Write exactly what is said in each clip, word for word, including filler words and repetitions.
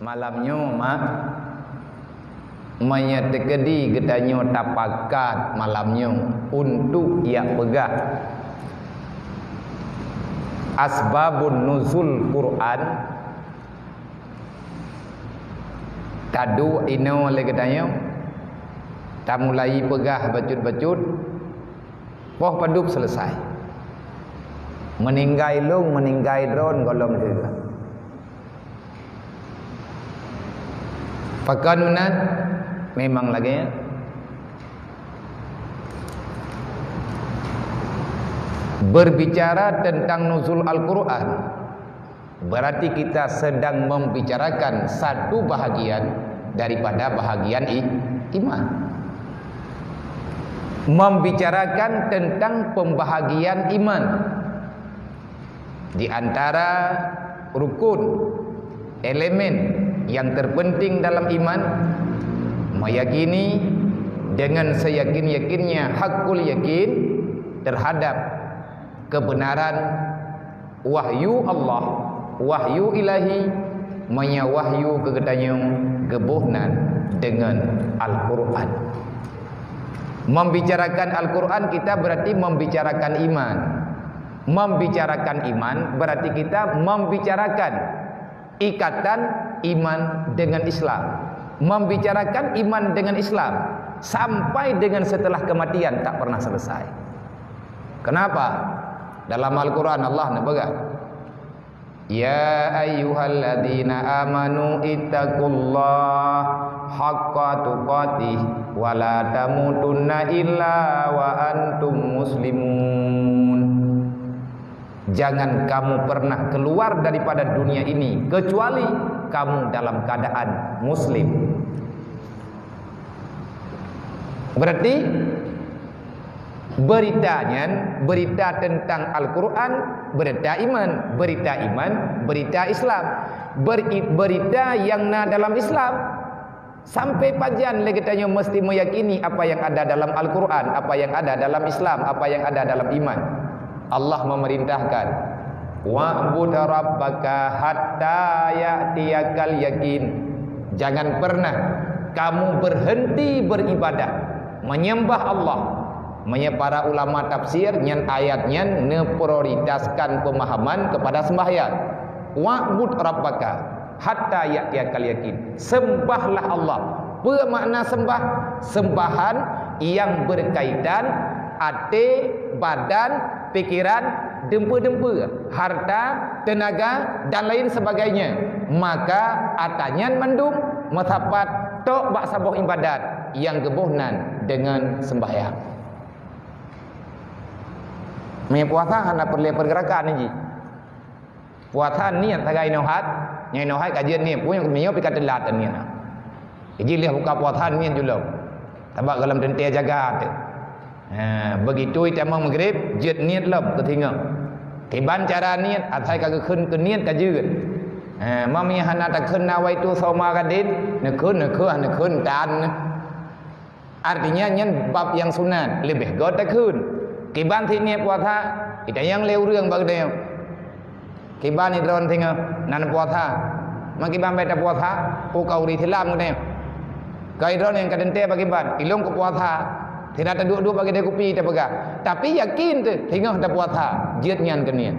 Malam nyoe, mak, meunyoe teukeudi geutanyoe tapakat malam nyoe untuk jak peugah asbabun nuzul Quran, taduek inoe lé geutanyoe, tamulai peugah bacut-bacut, poh padub seuleusai. Meuninggai lôn, meuninggai droen gohlom deuh. Pakon meunan? Memang lagée nyan. Berbicara tentang nuzul Al-Quran, berarti kita sedang membicarakan satu bahagian daripada bahagian i-, iman. Membicarakan tentang pembahagian iman. Di antara rukun, elemen yang terpenting dalam iman, meyakini dengan seyakin-yakinnya, hakul yakin, terhadap kebenaran wahyu Allah, wahyu ilahi, meunyoe wahyu keu geutanyoe geuboh nan deungon Al-Quran. Membicarakan Al-Quran, kita berarti membicarakan iman. Membicarakan iman berarti kita membicarakan ikatan iman dengan Islam. Membicarakan iman dengan Islam sampai dengan setelah kematian tak pernah selesai. Kenapa? Dalam Al-Quran Allah neupeugah, "Ya ayyuhalladzina amanu ittaqullaha haqqa tuqatih wa la tamutunna illa wa antum muslimun." Jangan kamu pernah keluar daripada dunia ini kecuali kamu dalam keadaan muslim. Berarti berita nyan, berita tentang Al-Quran, berita iman, berita iman, berita Islam, beri-, berita yang na dalam Islam. Sampai pajan lé geutanyoe mesti meyakini apa yang ada dalam Al-Quran, apa yang ada dalam Islam, apa yang ada dalam iman. Allah memerintahkan, "Wa'bud rabbaka hatta ya'tiyakal yakin." Jangan pernah kamu berhenti beribadah, menyembah Allah. Meunyoe para ulama tafsir, nyan ayat nyan neuprioritaskan pemahaman kepada sembahyang. "Wa'bud rabbaka hatta ya'tiyakal yakin." Sembahlah Allah. Peue makna sembah? Sembahan yang berkaitan até, badan, pikiran, deumpeue-deumpeue, harta, tenaga, dan lain sebagainya. Maka ata nyan mandum meusapat tok bak saboh ibadat nyang geuboh nan deungon sembahyang. Meunyoe puasa hana peureulée peugerakan jih. Puasa niet sagai inoe hat, nyoe inoe hat ka jeuet niet, puih meunyoe pih ka teulat niet. Jih lheueh buka puasa niet julom. Sabab gohlom teuntée jaga teuh. Ha, begitu itamong Maghrib, jeuet niet lom keu singoh. Kiban cara niet, asai ka geukheun keu niet ka jeuet. Ha, meunyoe hana takheun nawaitu shauma ghadin, neukheun, neukheun, neukheun tan. Artinya nyan bab nyang sunat, leubeh göt takheun. Kiban sit niet puasa, itanyong lé ureuëng bak geutanyoe. Kiban droeneuh singoh na neupuasa. Man kiban bék tapuasa, peue ka ureuëng Islam geutanyoe. Keu droeneuh nyang ka teuntée bak kiban, ilôn kupuasa. Sira taduek-duek bak keudée kupi tapeugah. Tapi yakin teuh singoh tapuasa, jeuet nyan keu niet.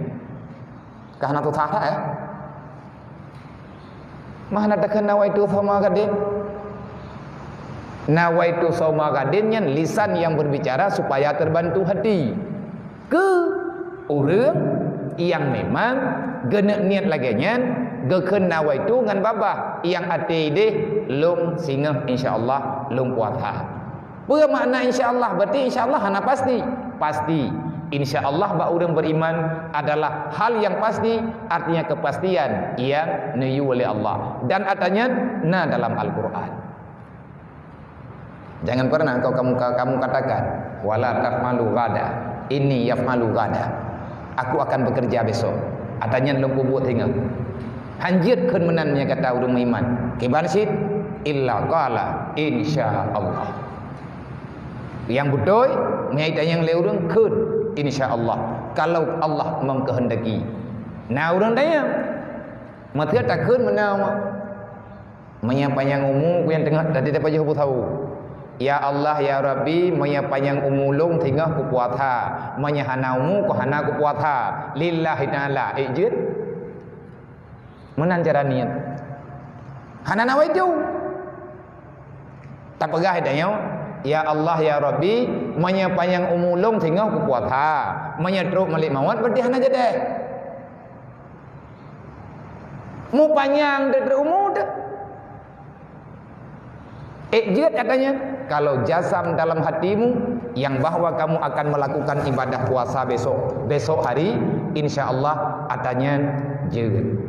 Ka hana susah that, ya? Mah hana takheun nawaitu shauma ghadin. Nawaitu shauma ghadin nyan lisan yang berbicara supaya terbantu hati. Keu ureuëng nyang memang geuneuk niet lagée nyan, geukheun nawaitu ngon babah, nyang até ideh, lôn singoh insya Allah lôn puasa. Peue makna insya Allah? Berarti insya Allah hana pasti. Pasti. Insya Allah bak ureuëng beriman adalah hal yang pasti, artinya kepastian yang neuyue oleh Allah. Dan ata nyan na dalam Al-Quran. Jangan pernah engkau kamu, kamu katakan, "Wala taf'alu ghada, inni yaf'alu ghada." Aku akan bekerja besok. Ata nyan lôn peubuet singoh. Hanjeuet kheun meunan meunyoe gata ureuëng meuiman. Kiban cit, illa qala, insya Allah. Nyang beutôi, meunyoe itanyong lé ureuëng, kheun, insya Allah. Kalau Allah mengkehendaki. Na ureuëng tanyong, meuseuet takheun meunan. Meunyoe panyang umu ku nyang teungoh, tadi dapat jaweueb sawu. Ya Allah, ya Rabbi, meunyoe panyang umu lôn singoh kupuasa, meunyoe hana umu ku hana kupuasa. Lillahi ta'ala, ék jeuet. Meunan cara niet. Hana na wajéb. Tapeugah tanyoe, ya Allah, ya Rabbi, meunyoe panyang umu lôn singoh kupuasa, meunyoe trok malék mawöt berarti hana jadeh. Mupanyang deuh umu deuh. Ék jeuet katanya, kalau jazam dalam hatimu yang bahwa kamu akan melakukan ibadah puasa besok, besok hari, insya Allah katanya jeuet.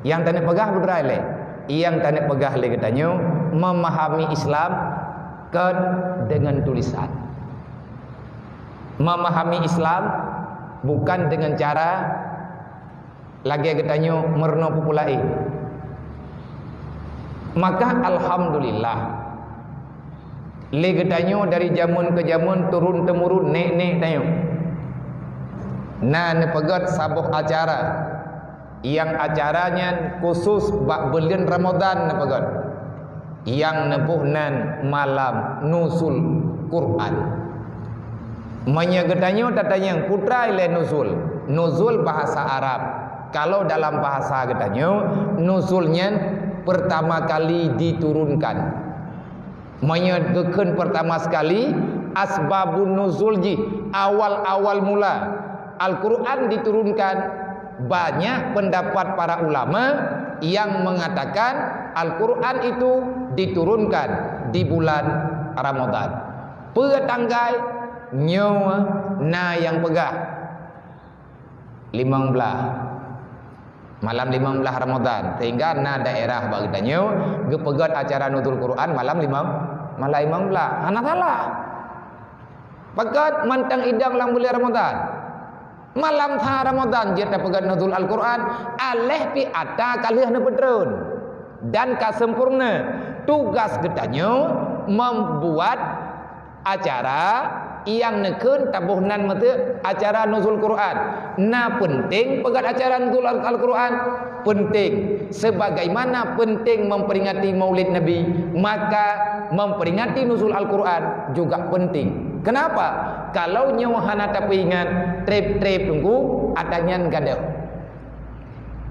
Yang taneuk peugah beudrai lé, yang taneuk peugah lé geutanyoe memahami Islam kon dengan tulisan. Memahami Islam bukan dengan cara lagée geutanyoe meurunoe pupulai. Maka alhamdulillah, lé geutanyoe dari jameun ke jameun turun temurun nek-nek tanyoe na neupeugét saboh acara, nyang acara nyan khusus bak buleuen Ramadhan neupeugét. Nyang neuboh nan malam Nuzul Quran. Meunyoe geutanyoe tatanyong peue treuk lé nuzul, nuzul bahasa Arab. Kalau dalam bahasa geutanyoe, nuzul nyan pertama kali diturunkan. Meunyoe geukheun pertama sekali, asbabun nuzul jih, awal-awal mula Al-Quran diturunkan, banyak pendapat para ulama yang mengatakan Al-Quran itu diturunkan di bulan Ramadan. Peue tanggai? Nyoe na nyang peugah limong blaih. Malam limong blaih Ramadan, sehingga na daerah bak geutanyoe geupeugét acara Nuzul Quran malam limong, malam limong blaih. Hana salah. Peugét mantong idong lam buleuen Ramadan. Malam sa Ramadan jeuet tapeugét Nuzul Al-Quran, aléh pih ata ka lheueh neupeutreun dan ka sempurna. Tugas geutanyoe membuat acara nyang neukheun taboh nan meuteuk acara Nuzul Quran. Na penting peugét acara Nuzul Al-, Al-Quran? Penting. Sebagaimana penting memperingati Maulid Nabi, maka memperingati Nuzul Al-Quran juga penting. Kenapa? Kalau nyoe hana tapeuingat, treb-treb teungku, ata nyan gadôh.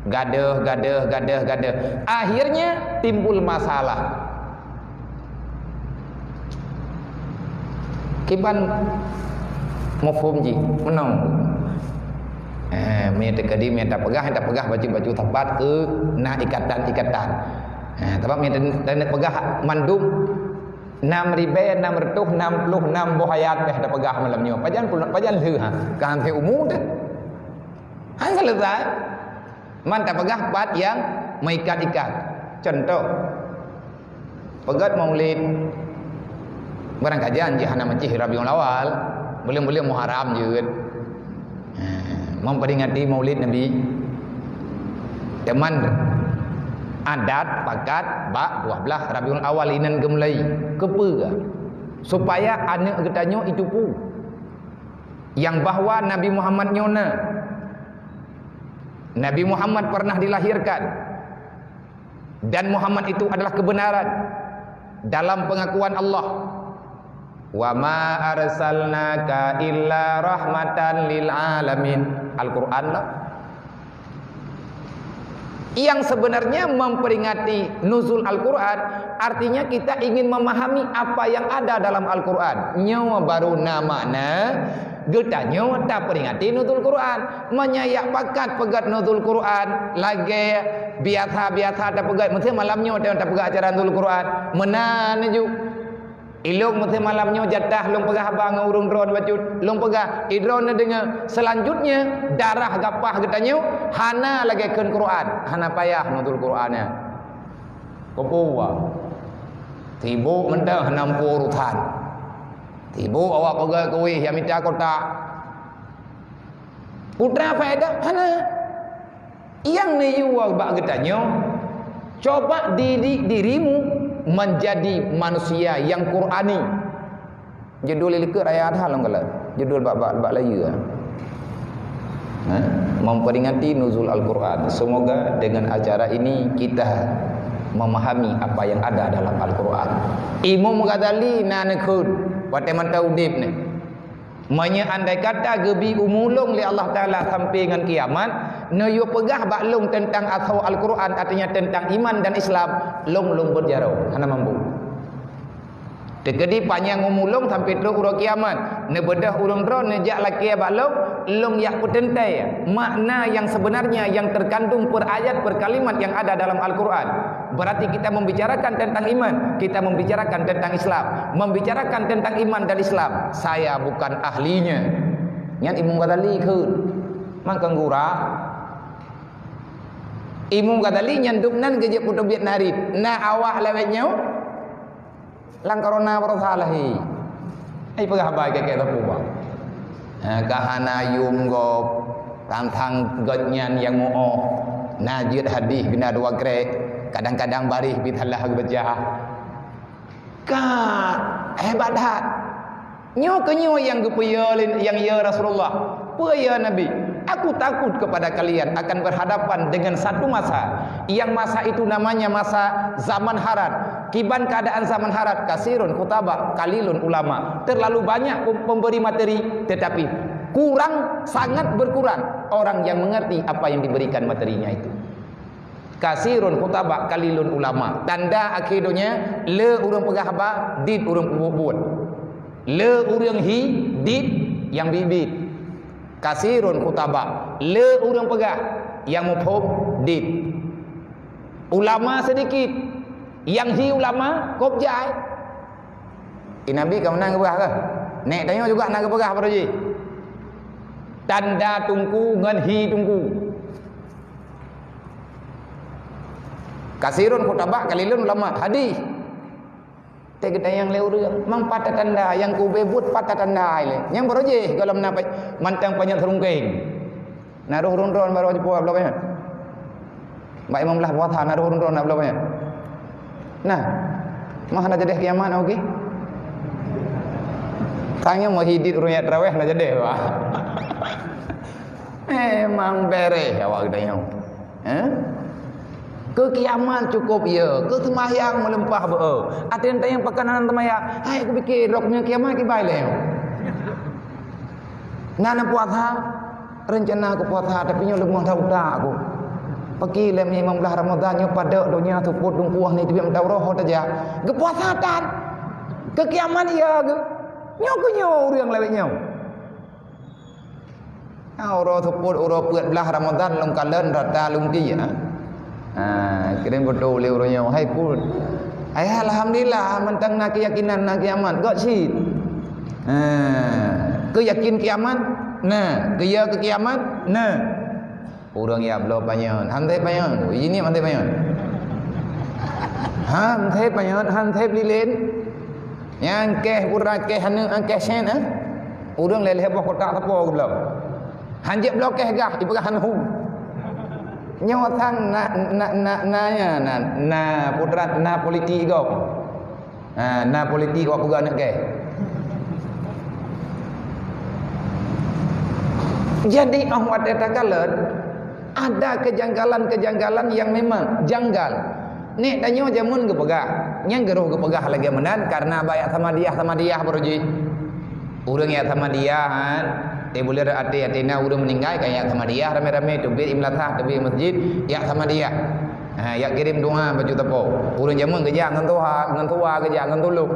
Gadôh, gadôh, gadôh, gadôh. Akhirnya timbul masalah. Kiban mafhum jih, meunoe. Eh, mita kadi, mita peugah, mita peugah bacut-bacut sapat keu na ikatan-ikatan. Eh, sabab mita, mita peugah mandum nam ribée nam reutôh nam ploh nam boh ayat beh tapeugah malam nyoe. Pajan pula, pajan lheueh ha. Ka han umu teuh. Han selesai. Man tapeugah pat nyang meuikat-ikat. Contoh, peugét Maulid, barangkajan jih hana meucih Rabiul Awal, buleuen-buleuen Muharram jeuet. Ha, memperingati Maulid Nabi. Teuma adat pakat bak dua blaih Rabiul Awal inan geumulai. Keupeue? Supaya aneuëk geutanyoe itupeue nyang bahwa Nabi Muhammad nyoe na. Nabi Muhammad pernah dilahirkan dan Muhammad itu adalah kebenaran dalam pengakuan Allah. "Wa ma arsalnaka illa rahmatan lil alamin." Al-Quran lah. Yang sebenarnya memperingati Nuzul Al-Quran, artinya kita ingin memahami apa yang ada dalam Al-Quran. Nyoe baru na makna geutanyoe taperingati Nuzul Quran. Meunyoe jak pakat peugét Nuzul Quran, lagée biasa-biasa tapeugét, meusti malam nyoe tapeugét acara Nuzul Quran. Meunan ju. Ilong meusti malam nyoe jatah lôn peugah haba ngon ureuëng droe bacut. Lôn peugah, idroe neudeungoe. Selanjutnya, darah gapah geutanyoe hana lagée kheun Quran. Hana payah Nuzul Quran nyan. Keupeue? Sibuk mantong hana muphom urusan. Sibuk awak peugah kueh nyang mita kotak. Peue treuk faedah? Hana. Nyang neuyue bak geutanyoe, coba didik dirimu menjadi manusia yang Qurani. Judul likot raya that lom kalau. Judul bak, bak, bak layeue. Ha? Memperingati Nuzul Al-Quran. Semoga dengan acara ini kita memahami apa yang ada dalam Al-Quran. Imam Ghazali na neukheun watée mantong udeb nyoe, meunyoe andai kata geubi umu lôn lé Allah Taala sampai ngon kiamat, neuyue peugah bak lôn teuntang asoe Al-Quran, artinya teuntang iman dan Islam, lôn lôn beuet jaroe, hana mampu. Teukeudi panyang umu lôn sampai trok uroe kiamat, neubeudôh ureuëng droe neujak lakée bak lôn, lôn jak peuteuntée makna yang sebenarnya yang terkandung per ayat per kalimat yang ada dalam Al-Quran. Berarti kita membicarakan tentang iman, kita membicarakan tentang Islam, membicarakan tentang iman dan Islam. Saya bukan ahlinya. Nyan Imam Ghazali kheun. Mangkang gura. Imam Ghazali nyan dum nan geujak peuteubiet narib. Na awak lawét nyoe. Lam corona baroe salah hi. Ai peugah haba keu-keu sapeue bah. Ha, ka hana yum gob, tang-tang gobnyan nyang muoh. Na jeuet hadih bina dua krek, kadang-kadang baréh pih salah geubaca. Ka hebat that. Nyoe keuh nyoe nyang geupeuyo lé, nyang ya Rasulullah. Peue ya Nabi? Aku takut kepada kalian akan berhadapan dengan satu masa. Yang masa itu namanya masa zaman harat. Kiban keadaan zaman harat, kasirun khutaba, kalilun ulama. Terlalu banyak pem-, pemberi materi, tetapi kurang, sangat berkurang orang yang mengerti apa yang diberikan materinya itu. Kasirun khutaba, kalilun ulama. Tanda akhé donya, le ureuëng peugah haba, dit ureuëng peubuet-buet. Le ureuëng hi, dit nyang biet-biet. Kasirun khutaba, le ureuëng peugah, nyang muphom, dit. Ulama sedikit, nyang hi ulama, kop jai. Eh, Nabi ka meunan geupeugah kah? Nèk tanyoe juga na geupeugah baroe jih. Tanda teungku ngon hi teungku. Kasirun khutaba, kalilun ulama. Hadih. Teugeutanyong lé ureuëng, mang pat tatanda, nyang keu ubé buet pat tatanda ilée. Nyang baroe jih gohlom na pa-, mantong panyöt seurungkeng. Na roh ureuëng droe baroe jipuwoe bloe panyöt. Bak imam blah puasa na roh ureuëng droe na bloe panyöt. Nah, mah na jadeh kiamat oke. Tanya mau hidit ureuëng nyang traweh na jadeh bah. Memang bereh awak geutanyoe. Eh? Keu kiamat cukup ya, keu seumayang meuleumpah beu. Até teuntang pakon hana seumayang, hai kupike rok nyoe kiamat kibai lé. Na neupuasa, rencana kupuasa tapi nyoe leumah that utak ku. Paki lé imam blah Ramadan nyoe padek donya seupôt dungkuah ni tibiet meudaurah ho tajak. Geupuasa tan. Keu kiamat ya geu. Nyoe keu nyoe ureuëng lawét nyoe. Ha, uroe seupôt, uroe peuet blah Ramadan lôn kalon rata lungki, ha. Ha, kirém beutôi lé ureuëng nyoe, hai pun. Hai, alhamdulillah, mantong na keuyakinan na kiamat, göt cit. Ha, keuyakin kiamat? Na. Keuya keu kiamat? Na. Ureuëng ya bloe panyöt, han sép panyöt. Ini han sép panyöt. Han sép panyöt, han sép lilén. Nyang keh pura keh aneuk, keh sén, eh? Ureuëng lhèe-lhèe boh kotak teupô geubloe. Han jeuet bloe keh gah, ipeugah han hu. Nyoe sang na, na, na, na, na, na putra, na politik gob. Ha, na politik wak peugah aneuk keh. Jadi, oh, watèe takalon, ada kejanggalan-kejanggalan yang memang janggal. Nèk tanyoe jameun geupeugah, nyang geuroh geupeugah lagèe meunan karena bak jak Samadiyah-Samadiyah baroe jih. Ureuëng jak Samadiyah, ha, eh, buleuen até-até na ureuëng meuninggai ka jak Samadiyah ramé-ramé, teubiet i meulasah, teubiet i masjid, jak Samadiyah. Ha, jak kirém doa bacut teupô. Ureuëng jameun geujak ngon tuha, ngon tuha geujak ngon tulok.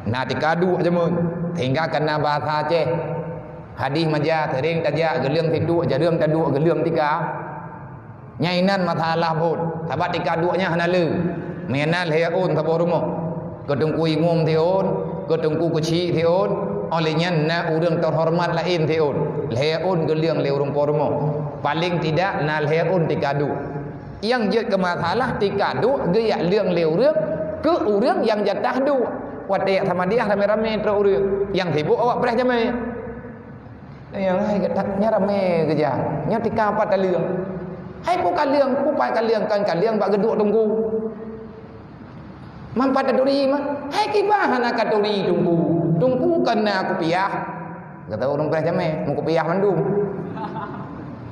Na tika duek jameun, sehingga kana bahasa Aceh. Hadih maja sering tajak geuleueng siduek, jareueng taduek geuleueng tika. Nyan inan masalah buet, sabab tika duek nyan hana le. Meunan lhèe ôn saboh rumoh. Keu teungku imum siôn, keu teungku keuchik siôn, óh lheueh nyan na ureuëng teuhoreumat laén siôn. Lhèe ôn geuleueng lé ureuëng po rumoh. Paleng tidak na lhèe ôn tika duek. Nyang jeuet keu masalah tika duek geujak leueng lé ureuëng keu ureuëng nyang jatah duek. Watèe jak Samadiyah ramé-ramé trok ureuëng, nyang sibuk awak preh jamé. Nyang hai geutak nyan ramé geujak. Nyoe tika pat taleueng. Hai peue kaleueng, peue pat kaleueng, kon kaleueng bak geuduek teungku. Meupat taturi mah. Hai kiban hana katuri teungku. Teungku kon na kupiah. Gata ureuëng preh jamé, meukupiah mandum.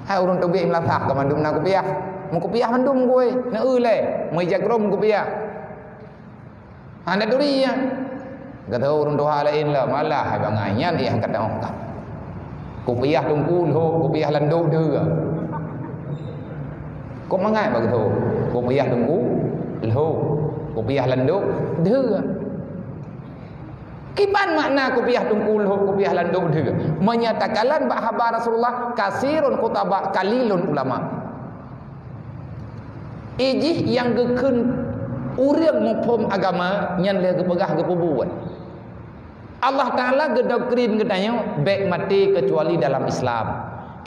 Hai ureuëng teubiet meulasah ka mandum na kupiah. Meukupiah mandum kueh, na eu lé, meuija krom meukupiah. Hana turi nyan. Gata ureuëng tuha laén lah, malah hai bangai nyan, eh, angkat tangan. Kupiah teungku lhok, kupiah landok deuh. Kok mangat bak gata? Kupiah teungku lhok, kupiah landok deuh. Kiban makna kupiah teungku lhok, kupiah landok deuh? Meunyo takalon bak haba Rasulullah, kasirun khutaba, qalilun ulama. Ijih nyang geukheun ureuëng muphom agama nyan lé geupeugah geupeubuet. Allah Taala geudoktrin geutanyoe bék maté keucuali dalam Islam.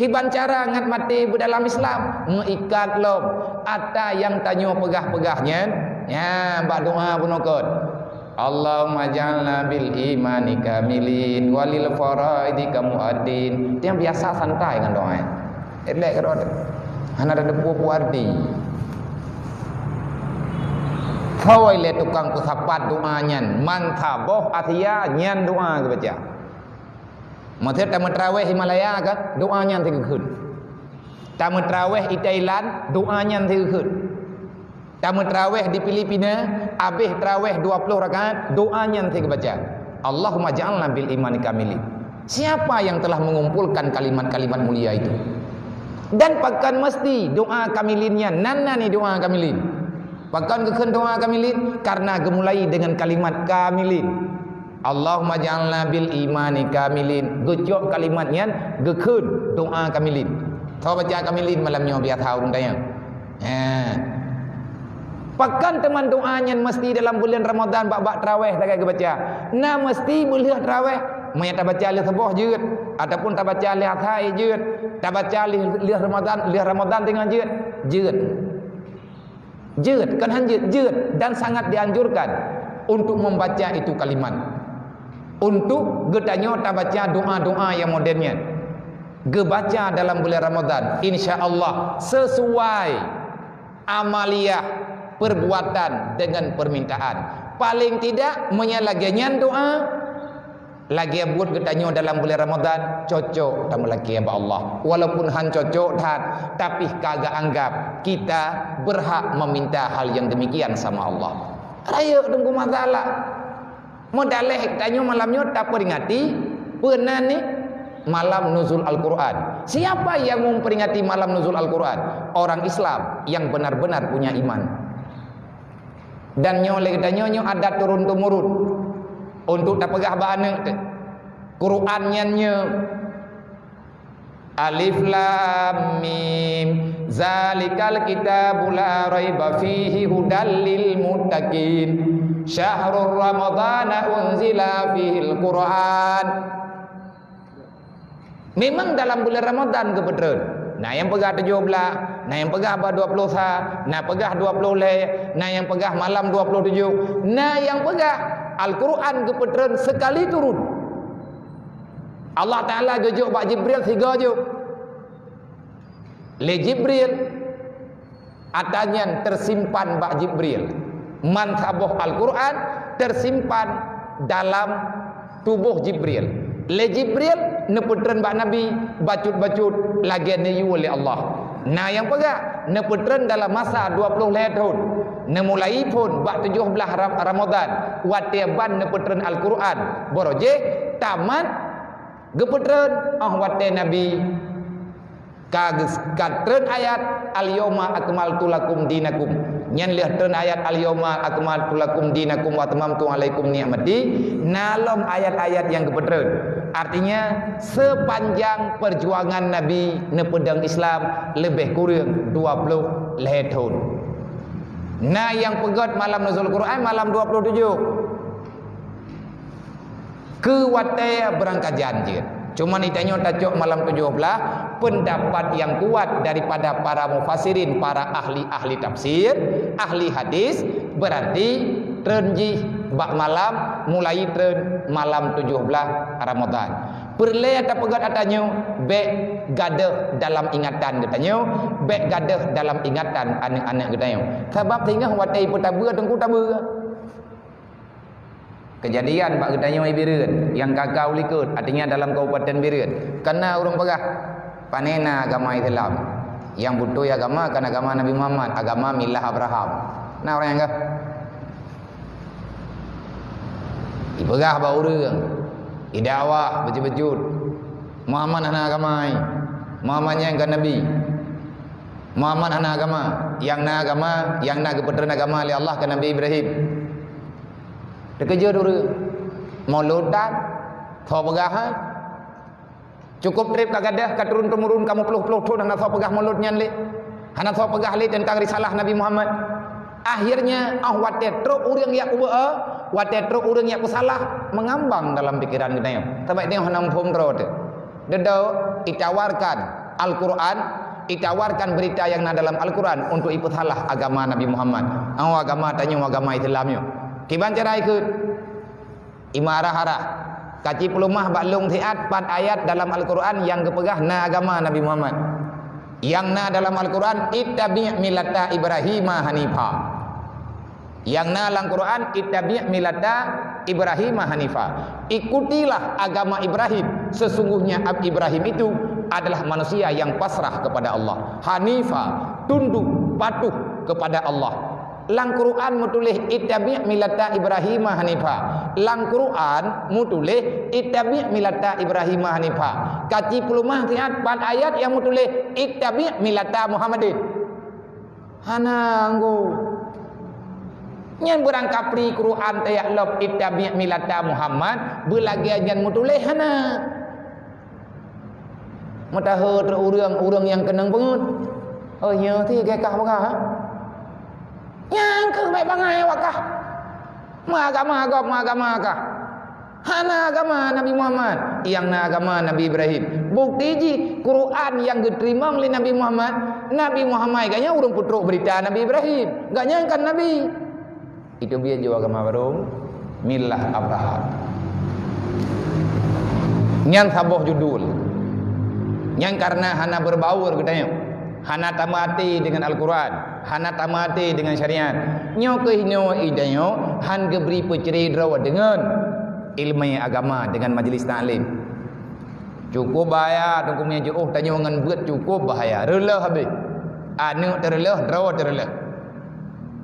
Kiban cara ngat maté beudalam Islam? Meuikat lom ata nyang tanyoe peugah-peugah nyan, nyan bak doa bunoe kot. Allahumma ja'alna bil imani kamilin walil faraidi kamuaddin. Tiang biasa santai ngon doa. Elek keudroe. Hana ada depu-depu arti. Phôi lé tukang peusapat doa nyan, man saboh Asia nyan doa geubaca. Maksud tameutraweh Himalaya kan, doa nyan sigeukheun. Tameutraweh i Thailand, doa nyan sigeukheun. Tameutraweh di Filipina, abéh traweh dua ploh rakaat, doa nyan sigeubaca, "Allahumma ja'alna bil imani kamilin." Siapa yang telah mengumpulkan kalimat-kalimat mulia itu? Dan pakon mesti doa kamilin nyan, nan na ni doa kamilin. Pakon geukheun doa kamilin? Karena geumulai dengan kalimat kamilin. "Allahumma ja'alna bil imani kamilin." Geucok kalimat nyan, geukheun doa kamilin. Soe baca kamilin malam nyoe biasa ureuëng tanya. Ha. Pakon teuma doa nyan mesti dalam buleuen Ramadhan bak-bak traweh sagai geubaca? Na mesti beulheueh traweh. Meunyo tabaca lheueh suboh jeuet, ataupun tabaca lheueh asai jeuet, tabaca lheueh, lheueh Ramadhan, lheueh Ramadhan teungoh jeuet, jeuet. Jeuet, kon han jeuet, jeuet. Dan sangat dianjurkan untuk membaca itu kalimat. Untuk geutanyoe tabaca doa-doa nyang modern nyan. Geubaca dalam bulan Ramadhan, insya Allah sesuai amaliah perbuatan dengan permintaan. Paling tidak, meunyo lagée nyan doa, lagée buet geutanyoe dalam bulan Ramadhan, cocok tameulakée bak Allah. Walaupun han cocok that, tapi ka geuanggap kita berhak meminta hal yang demikian sama Allah. Rayeuk teungku masalah. Meudaléh tanyoe malam nyoe taperingati peue nan ni malam nuzul Al-Quran. Siapa yang memperingati malam nuzul Al-Quran? Orang Islam yang benar-benar punya iman. Dan nyoe lé geutanyoe nyoe adat turun-temurun untuk tapeugah bak aneuk teuh. Quran nyan nyoe Alif Lam Mim. Zalikal kitabu la raiba fihi hudal lil muttaqin. Syahrur Ramadana unzila fihil Qur'an. Memang dalam bulan Ramadan geupeutreun. Na nyang peugah tujoh blaih, na nyang peugah ba dua ploh sa, na peugah dua ploh lhée, na nyang peugah malam dua ploh tujoh, na nyang peugah Al-Quran geupeutreun sekali turun. Allah Taala geujok bak Jibril sigoe jok. Lé Jibril, ata nyan teusimpan bak Jibril. Man saboh Al-Quran teusimpan dalam tuboh Jibril. Lé Jibril neupeutreun bak Nabi bacut-bacut lagée neuyue lé Allah. Na nyang peugah neupeutreun dalam masa dua ploh lhée thon. Neumulai phon bak tujoh blaih Ra-, Ramadan, watée ban neupeutreun Al-Quran. Baroe jih tamat geupeutreun, óh watée Nabi ka geus-, ka treun ayat, "Al-yauma akmaltu lakum dinakum." Nyan lheueh treun ayat, "Al-yauma akmaltu lakum dinakum wa atmamtu alaikum ni'mati", na lom ayat-ayat nyang geupeutreun. Artinya, sepanjang perjuangan Nabi neupeudong Islam leubeh kureueng dua ploh lhée thon. Na nyang peugét malam nuzul Quran malam dua ploh tujoh. Keu watée beurangkajan jeuet. Cuma geutanyoe tacok malam tujoh blaih, peundapat nyang kuat daripada para mufassirin, para ahli-ahli tafsir, ahli hadis, berarti treun jih bak malam, mulai treun malam tujoh blaih Ramadan. Peureulée tapeugét ata nyoe, bék gadôh dalam ingatan geutanyoe, bék gadôh dalam ingatan aneuk-aneuk geutanyoe. Sabab singoh watée peutabeue teungku tabeue. Keujadian bak geutanyoe i Bireuen nyang ka-ka u likot, artinya dalam Kabupaten Bireuen. Kana ureuëng peugah, "Pane na agama Islam." Nyang beutôi agama kan agama Nabi Muhammad, agama milah Abraham. Na ureuëng nyang gah? Ipeugah bak ureuëng, idakwah beujeuet-beujeuet, Muhammad hana agama, Muhammad nyan ka nabi. Muhammad hana agama. Nyang na agama, nyang na geupeutreun agama lé Allah keu Nabi Ibrahim. Teukeujot ureuëng. Mulod tan, tho peugah hai. Cukup treb ka gadôh, ka turun-temurun, ka meuploh-ploh thon hana tho peugah mulod nyan lé. Hana tho peugah lé teuntang risalah Nabi Muhammad. Akhirnya, oh watée trok ureuëng nyang peubeuet, watée trok ureuëng nyang peusalah, meungambang dalam pikiran geutanyoe. Sabab tanyoe hana muphom droe teuh. Deudok, itawarkan Al-Quran, itawarkan berita nyang na dalam Al-Quran untuk ipeusalah agama Nabi Muhammad. Oh, agama tanyoe agama Islam nyoe. Kiban cara ikheun? Imarah-arah. Kaci peuleumah bak lôn siat pat ayat dalam Al-Quran nyang geupeugah na agama Nabi Muhammad. Nyang na dalam Al-Quran, "Ittabi' millata Ibrahima hanifa." Nyang na lam Quran, "Ittabi' millata Ibrahima hanifa." Ikutilah agama Ibrahim. Sesungguhnya Ab-, Ibrahim itu adalah manusia yang pasrah kepada Allah. Hanifa, tunduk, patuh kepada Allah. Lam Quran meutuléh, "Ittabi' millata Ibrahima hanifa." Lam Quran meutuléh, "Ittabi' millata Ibrahima hanifa." Kaci peuleumah siat pat ayat nyang meutuléh, "Ittabi' millata Muhammadin." Hana anggô. Nyan beurangkapri Quran tajak lom, "Ittabi' millata Muhammad", beulagée nyan meutuléh hana. Meutaheu trok ureuëng, ureuëng nyang keunong beungeut. Oh, nyoe ti gét kah peugah, ha? Nyang keuh bék bangai awak kah. Meuagama gob, meuagama kah. Hana agama Nabi Muhammad, nyang na agama Nabi Ibrahim. Bukti jih, Quran nyang geuteurimong lé Nabi Muhammad, Nabi Muhammad gobnyan ureuëng peutrok beurita Nabi Ibrahim. Gobnyan kan nabi. Itu biet jeuet agama barô, milah Abraham. Nyan saboh judul. Nyan karena hana berbaur geutanyoe. Hana tameuaté deungon Al-Quran, hana tameuaté deungon syariat. Nyoe keuh nyoe i tanyoe han geubri peucre droe deungon ileumèe agama, deungon majlis taklim. Cukup bahaya, Teungku meunyoe jiôh tanyoe ngon beuet cukup bahaya. Reuloh habéh. Aneuk teureuleuh, droe teureuleuh.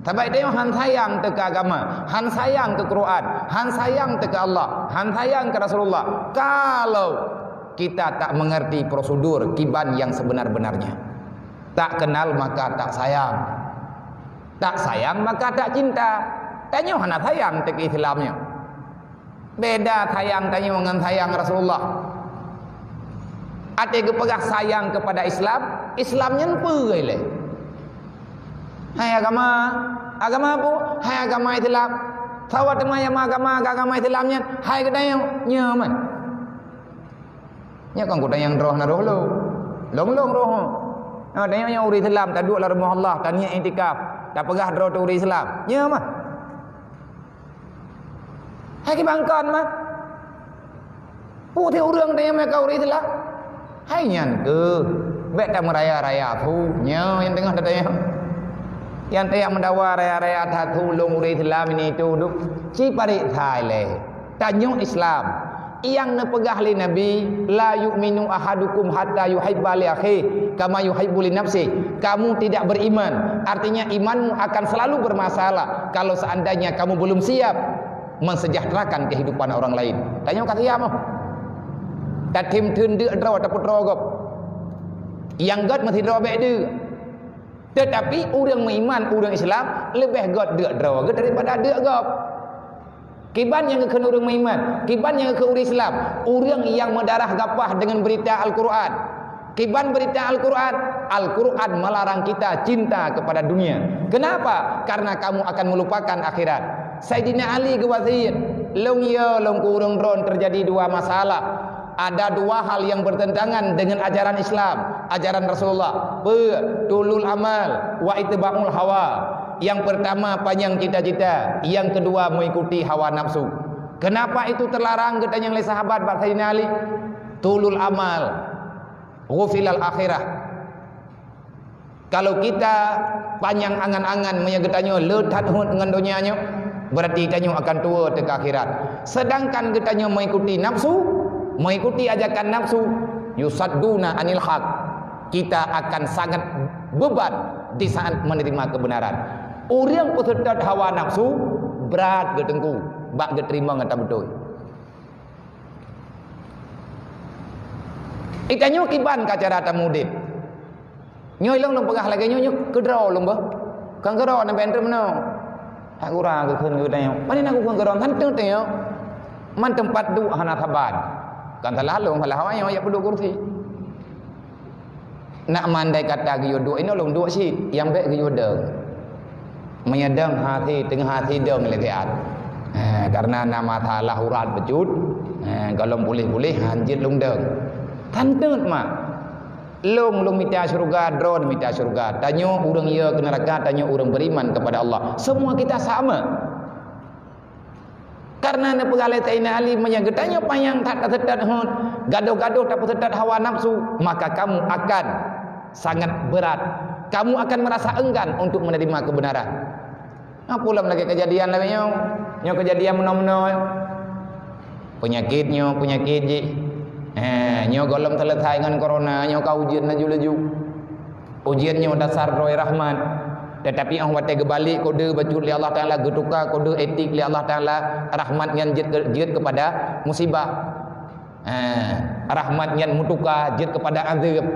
Sabab tanyoe han sayang teuh keu agama, han sayang teuh keu Quran, han sayang teuh keu Allah, han sayang keu Rasulullah. Kalau kita tak mengerti prosedur kiban yang sebenar-benarnya. Tak kenal maka tak sayang. Tak sayang maka tak cinta. Tanyoe hana sayang teuh keu Islam nyoe. Beda sayang tanyoe ngon sayang Rasulullah. Até geupeugah sayang kepada Islam, Islam nyan peue ilée? Hai agama, agama peue? Hai agama Islam. Sawa teuma nyang agama, agama Islam nyan, hai geutanyoe, nyoe mah. Nyoe kan kutanyoe nyang droe na roh lôn. Lôn-lôn roh. Nah, tanyoe nyang ureuëng Islam, taduek lam rumoh Allah, taniet iktikaf, tapeugah droe teuh ureuëng Islam. Nyoe mah. Hai kibangkon mah. Peue ureuëng tanyoe meuka ureuëng Islam? Hai nyan keuh. Bék tameuraya-raya su. Nyoe nyang teungoh tatanyong. Nyang tajak meudawa raya-raya that ulôn ureuëng Islam ini itu duek. Ci paréksa ilée. Tanyoe Islam. Nyang neupeugah lé Nabi, "La yu'minu ahadukum hatta yuhibba li akhihi kama yuhibbu li nafsihi." Kamu tidak beriman. Artinya imanmu akan selalu bermasalah kalau seandainya kamu belum siap mensejahterakan kehidupan orang lain. Tanyoe ka siap moh. Tatem theun deuk droe tapeutroe gob. Nyang gét meusidroe bék deuk. Tetapi ureuëng meuiman, ureuëng Islam leubeh gét deuk droe geuh daripada deuk gob. Kiban nyang geukheun ureuëng meuiman, kiban nyang geukheun ureuëng Islam, ureuëng nyang meudarah gapah deungon beurita Al-Quran. Kiban beurita Al-Quran, Al-Quran melarang kita cinta kepada dunia. Kenapa? Karena kamu akan melupakan akhirat. Saidina Ali geuwasiet, "Lôn yo lôn keu ureuëng droen teujadi dua masalah. Ada dua hal yang bertentangan dengan ajaran Islam, ajaran Rasulullah. Peue? Tulul amal wa itba'ul hawa. Yang pertama panyang cita-cita, yang kedua mengikuti hawa nafsu." Kenapa itu terlarang geutanyong lé sahabat bak Saidina Ali? Tulul amal, ghufilal akhirah. Kalau kita panyang angan-angan meunyoe geutanyoe le that hot ngon donya nyoe, berarti tanyoe akan tuwoe teuka akhirat. Sedangkan geutanyoe mengikuti nafsu, mengikuti ajakan nafsu, yusadduna anil haq. Kita akan sangat beban di saat menerima kebenaran. Ureuëng peuseutôt hawa nafsu, brat geuteungku bak geuteurimong nyata beutôi. Geutanyoe kiban ka cara tamudet. Nyoe ilong lôn peugah lagée nyoe, nyoe keudroe lôn beuh. Kon keudroe na bentreuk meunoe. Hak gura geukheun geutanyoe. Pane na geukheun keudroe, hana teuntée nyoe. Man teumpat duek hana saban. Kon salah lôn, salah awaknyoe, jak peuduek kursi. Nak mandai kata geuyue duek inoe lôn duek cit, nyang bék geuyue dong. Meunyoe dong hase, teungoh hase dong lagée nyan. Eh, karena na masalah urat bacut, eh, gohlom puléh-puléh, hanjeuet lôn dong. Tanteut mak. Lôn, lôn mita syeuruga, droe mita syeuruga. Tanyoe ureuëng yo keu neuraka, tanyoe ureuëng beriman kepada Allah. Semua kita sama. Karena neupeugah lé Saidina Ali, meunyoe geutanyoe panyang that taseutôt hot, gadoh-gadoh tapeuseutôt hawa nafsu, maka kamu akan sangat berat. Kamu akan merasa enggan untuk menerima kebenaran. Nah, pulam lagée kejadian lagée nyoe. Nyoe kejadian meunoe-meunoe. Peunyakét nyoe, peunyakét jih. Eh, nyoe gohlom selesai ngon corona, nyoe ka ujeuen laju-laju. Ujeuen nyoe dasar droe rahmat. Tetapi óh watée geubalek kode bacut lé Allah Taala, geutuka kode etik lé Allah Taala, rahmat nyan jeuet ke-, jeuet kepada musibah. Eh, rahmat nyan meutuka jeuet kepada azab.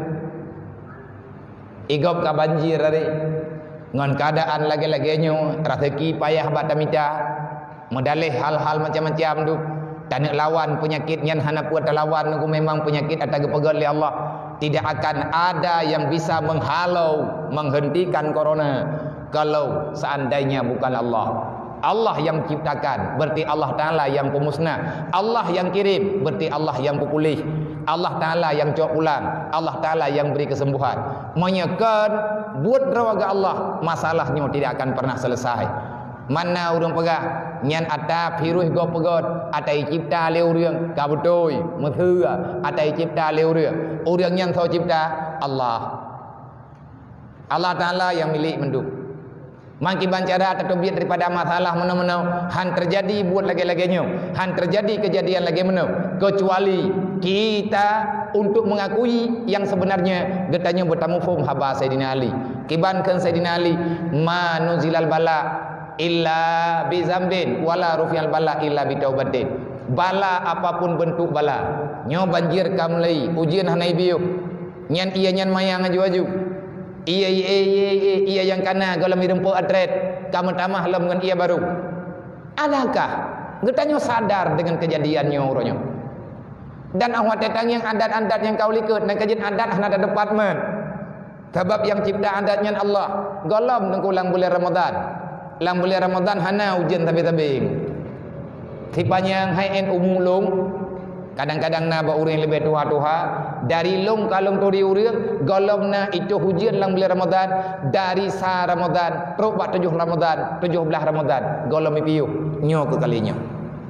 Igob ka banjir tadi. Ngon keadaan lagée-lagée nyoe, raseuki payah bak tamita. Meudaleh hal-hal macam-macam tu. Taneuk lawan peunyakét nyan hana peue talawan, nunggu memang peunyakét ata geupeugét lé Allah. Tidak akan ada yang bisa menghalau, menghentikan corona kalau seandainya bukan Allah. Allah yang ciptakan, berarti Allah Taala yang pemusnah. Allah yang kirim, berarti Allah yang peupuléh. Allah Taala yang cok pulang, Allah Taala yang beri kesembuhan. Meunyoe kon buet droe keu Allah, masalah nyoe tidak akan pernah selesai. Mana ureuëng peugah, nyan ata virus gob peugét, ata jicipta lé ureuëng, ka beutôi, meuseue, ata jicipta lé ureuëng. Ureuëng nyan soe cipta? Allah. Allah Taala nyang milék mandum. Mangkiban cara tateubiet daripada masalah meunoe-meunoe, han terjadi buet lagée-lagée nyoe, han terjadi kejadian lagée meunoe, kecuali kita untuk mengakui yang sebenarnya, geutanyoe beutamuphom haba Saidina Ali. Kiban kheun Saidina Ali, "Ma nuzilal bala illa bi zambin, wala rufi'al bala illa bi taubatin." Bala apapun bentuk bala, nyoe banjir ka mulai, ujeuen hana ibiôh, nyan ié nyan mayang aju-aju. Ié, ié, ié, ié, ié nyang kana gohlom ireumpok atret, ka meutamah lom ngon ié barô. Adakah geutanyoe sadar dengan kejadian nyoe uroe nyoe? Dan óh watée tangieng adat-adat nyang ka u likot, na keujeut adat hana teupat meunan. Sabab nyang cipta adat nyan Allah. Gohlom teungku lam buleuen Ramadhan. Lam buleuen Ramadhan hana ujeuen sabe-sabe. Sipanyang hai en umu lôn, kadang-kadang na bak ureuëng leubeh tuha-tuha, dari lôn ka lôn turi ureuëng, gohlom na itoh ujeuen lam buleuen Ramadhan, dari sa Ramadhan, trok bak tujoh Ramadhan, tujoh blaih Ramadhan, gohlom ipiôh, nyoe keu kali nyoe.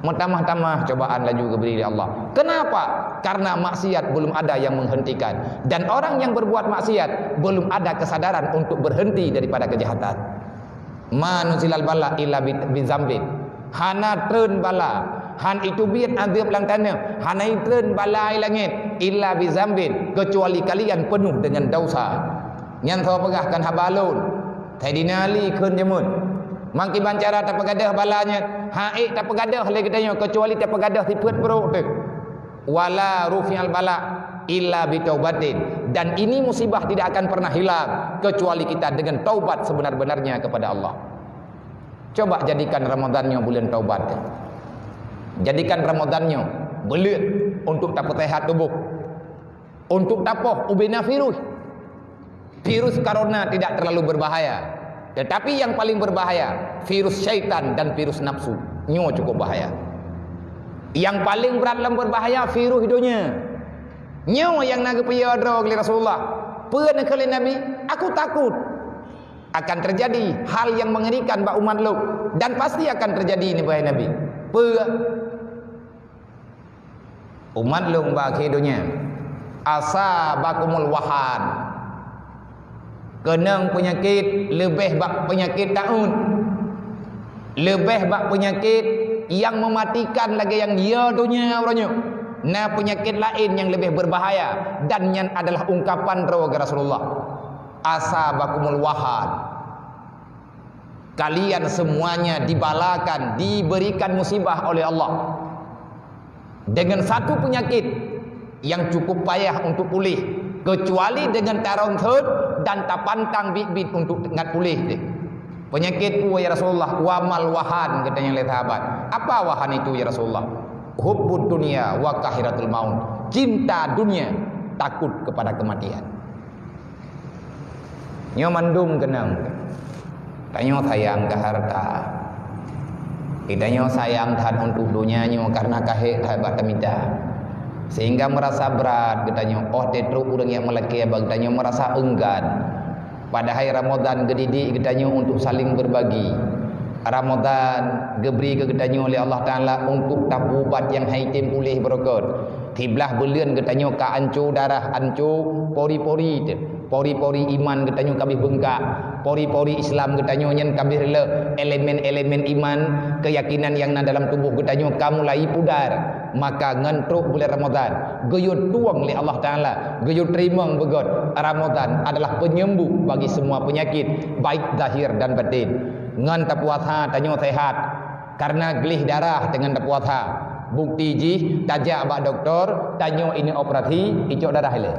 Meutamah-tamah cobaan laju geubri lé Allah. Kenapa? Karena maksiat belum ada yang menghentikan. Dan orang yang berbuat maksiat belum ada kesadaran untuk berhenti daripada kejahatan. Ma nuzilal bala illa bi, bi zambin. Hana treun bala, han iteubiet azeueb lam taneuh, hana itreun bala i langét, illa bi zambin, kecuali kalian penuh dengan dosa. Nyan soe peugah kan haba lôn. Saidina Ali kheun jameun. Mangkiban cara tapeugadôh bala nyan, han ék tapeugadôh lé geutanyoe kecuali tapeugadôh sifeuet brôk teuh. Wala rufi'al bala illa bitaubatin. Dan ini musibah tidak akan pernah hilang kecuali kita dengan taubat sebenar-benarnya kepada Allah. Coba jadikan Ramadan nyoe buleuen taubat. Jadikan Ramadan nyoe buleuen untuk tapeusehat tuboh. Untuk tapoh ubena virus. Virus corona tidak terlalu berbahaya. Tetapi yang paling berbahaya, virus syaitan dan virus nafsu. Nyoe cukup bahaya. Yang paling berat lam berbahaya, virus donya. Nyoe nyang na geupiôh droe lé Rasulullah. Peue neukheun lé Nabi? Aku takut akan terjadi hal yang mengerikan bak umat lôn. Dan pasti akan terjadi, neupeugah Nabi. Peue? Umat lôn bak akhé donya, asabakumul wahan. Keunong peunyakét leubeh bak peunyakét taun. Leubeh bak peunyakét nyang meumatikan lagée nyang yo donya uroe nyoe. Na peunyakét laén nyang leubeh beubahaya, dan nyan adalah ungkapan droe geuh Rasulullah, "Asabakumul wahan." Kalian semuanya dibalakan, diberikan musibah oleh Allah dengan satu penyakit yang cukup payah untuk pulih, kecuali dengan taronsot dan tapantang bit-bit untuk ngat pulih. Penyakit peue, ya Rasulullah? Wa mal wahan, geutanyong lé sahabat. Apa wahan itu, ya Rasulullah? Hubbud dunya wa kahiratul maut. Cinta dunia, takut kepada kematian. Nyoe mandum keunong. Tanyoe sayang keu harta. Geutanyoe sayang that untuk donya nyoe karena ka hék that bak tamita. Sehingga meurasa brat geutanyoe, óh teutrok ureuëng nyang meulakée bak geutanyoe meurasa eunggan. Padahai Ramadhan geudidik geutanyoe untuk saling berbagi. Ramadhan geubri keu geutanyoe lé Allah Taala untuk tapeuubat nyang han jitem puléh beureukat. Siblah buleuen geutanyoe ka anco darah, anco pori-pori teuh. Pori-pori iman geutanyoe ka abéh beungkak. Pori-pori Islam geutanyoe nyan ka abéh reuloh. Elemen-elemen iman, keuyakinan nyang na dalam tuboh geutanyoe ka mulai pudar. Maka ngon trok buleuen Ramadhan, geuyue tueng lé Allah Taala, geuyue teurimong beugét. Ramadhan adalah penyembuh bagi semua penyakit, baik zahir dan batin. Ngon tapuasa tanyoe sehat, karena gleh darah deungon tapuasa. Bukti jih, tajak bak dokto, tanyoe inong operasi, icok darah ilée.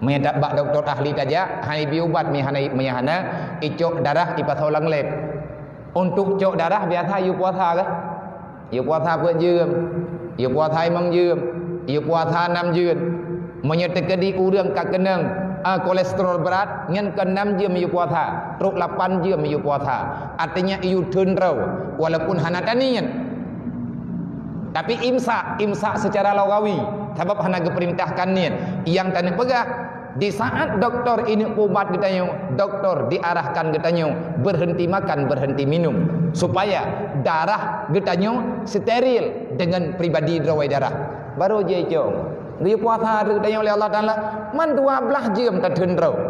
Meunyoe bak dokto ahli tajak, han ibi ubat, meunyoe hana, meunyoe hana, icok darah ipasoe lam lab. Untuk cok darah biasa yue puasa kah? Yue puasa peuet jeuem, yue puasa limong jeuem, yue puasa nam jeuem. Meunyoe teukeudi ureuëng ka keunong, ah, kolesterol brat, nyan kon nam jeuem yue puasa, trok lapan jeuem yue puasa. Artinya yue theun droe, walaupun hana taniet. Tapi imsak, imsak secara lagawi, sabab hana geupeurintahkan niet. Nyang taneuk peugah, di saat dokto inong peuubat geutanyoe, dokto diarahkan geutanyoe berhenti makan, berhenti minum, supaya darah geutanyoe steril dengan pribadi droe darah. Baru jicok. Geuyue puasa geutanyoe lé Allah Taala, man dua blaih jeuem tatheun droe.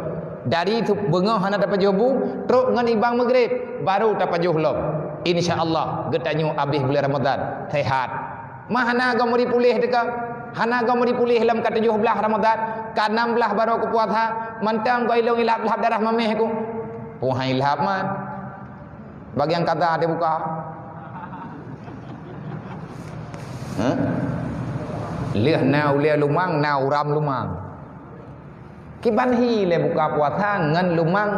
Dari beungoh hana tapajoh bu, trok ngon ibang Maghrib, baru tapajoh lom. Insya Allah, geutanyoe abéh buleuen Ramadhan, sehat. Ma hana goe meuri puléh teuka? Hana goe meuri puléh lom ka tujoh blaih Ramadhan, ka nam blaih baru kupuasa, mantong goe ilong ilap-lap darah mameh ku. Puhai ilap man. Bagian kata ada buka. Hah? Lheueh na ulée lumang, na uram lumang. Kiban hi lé buka puasa ngon lumang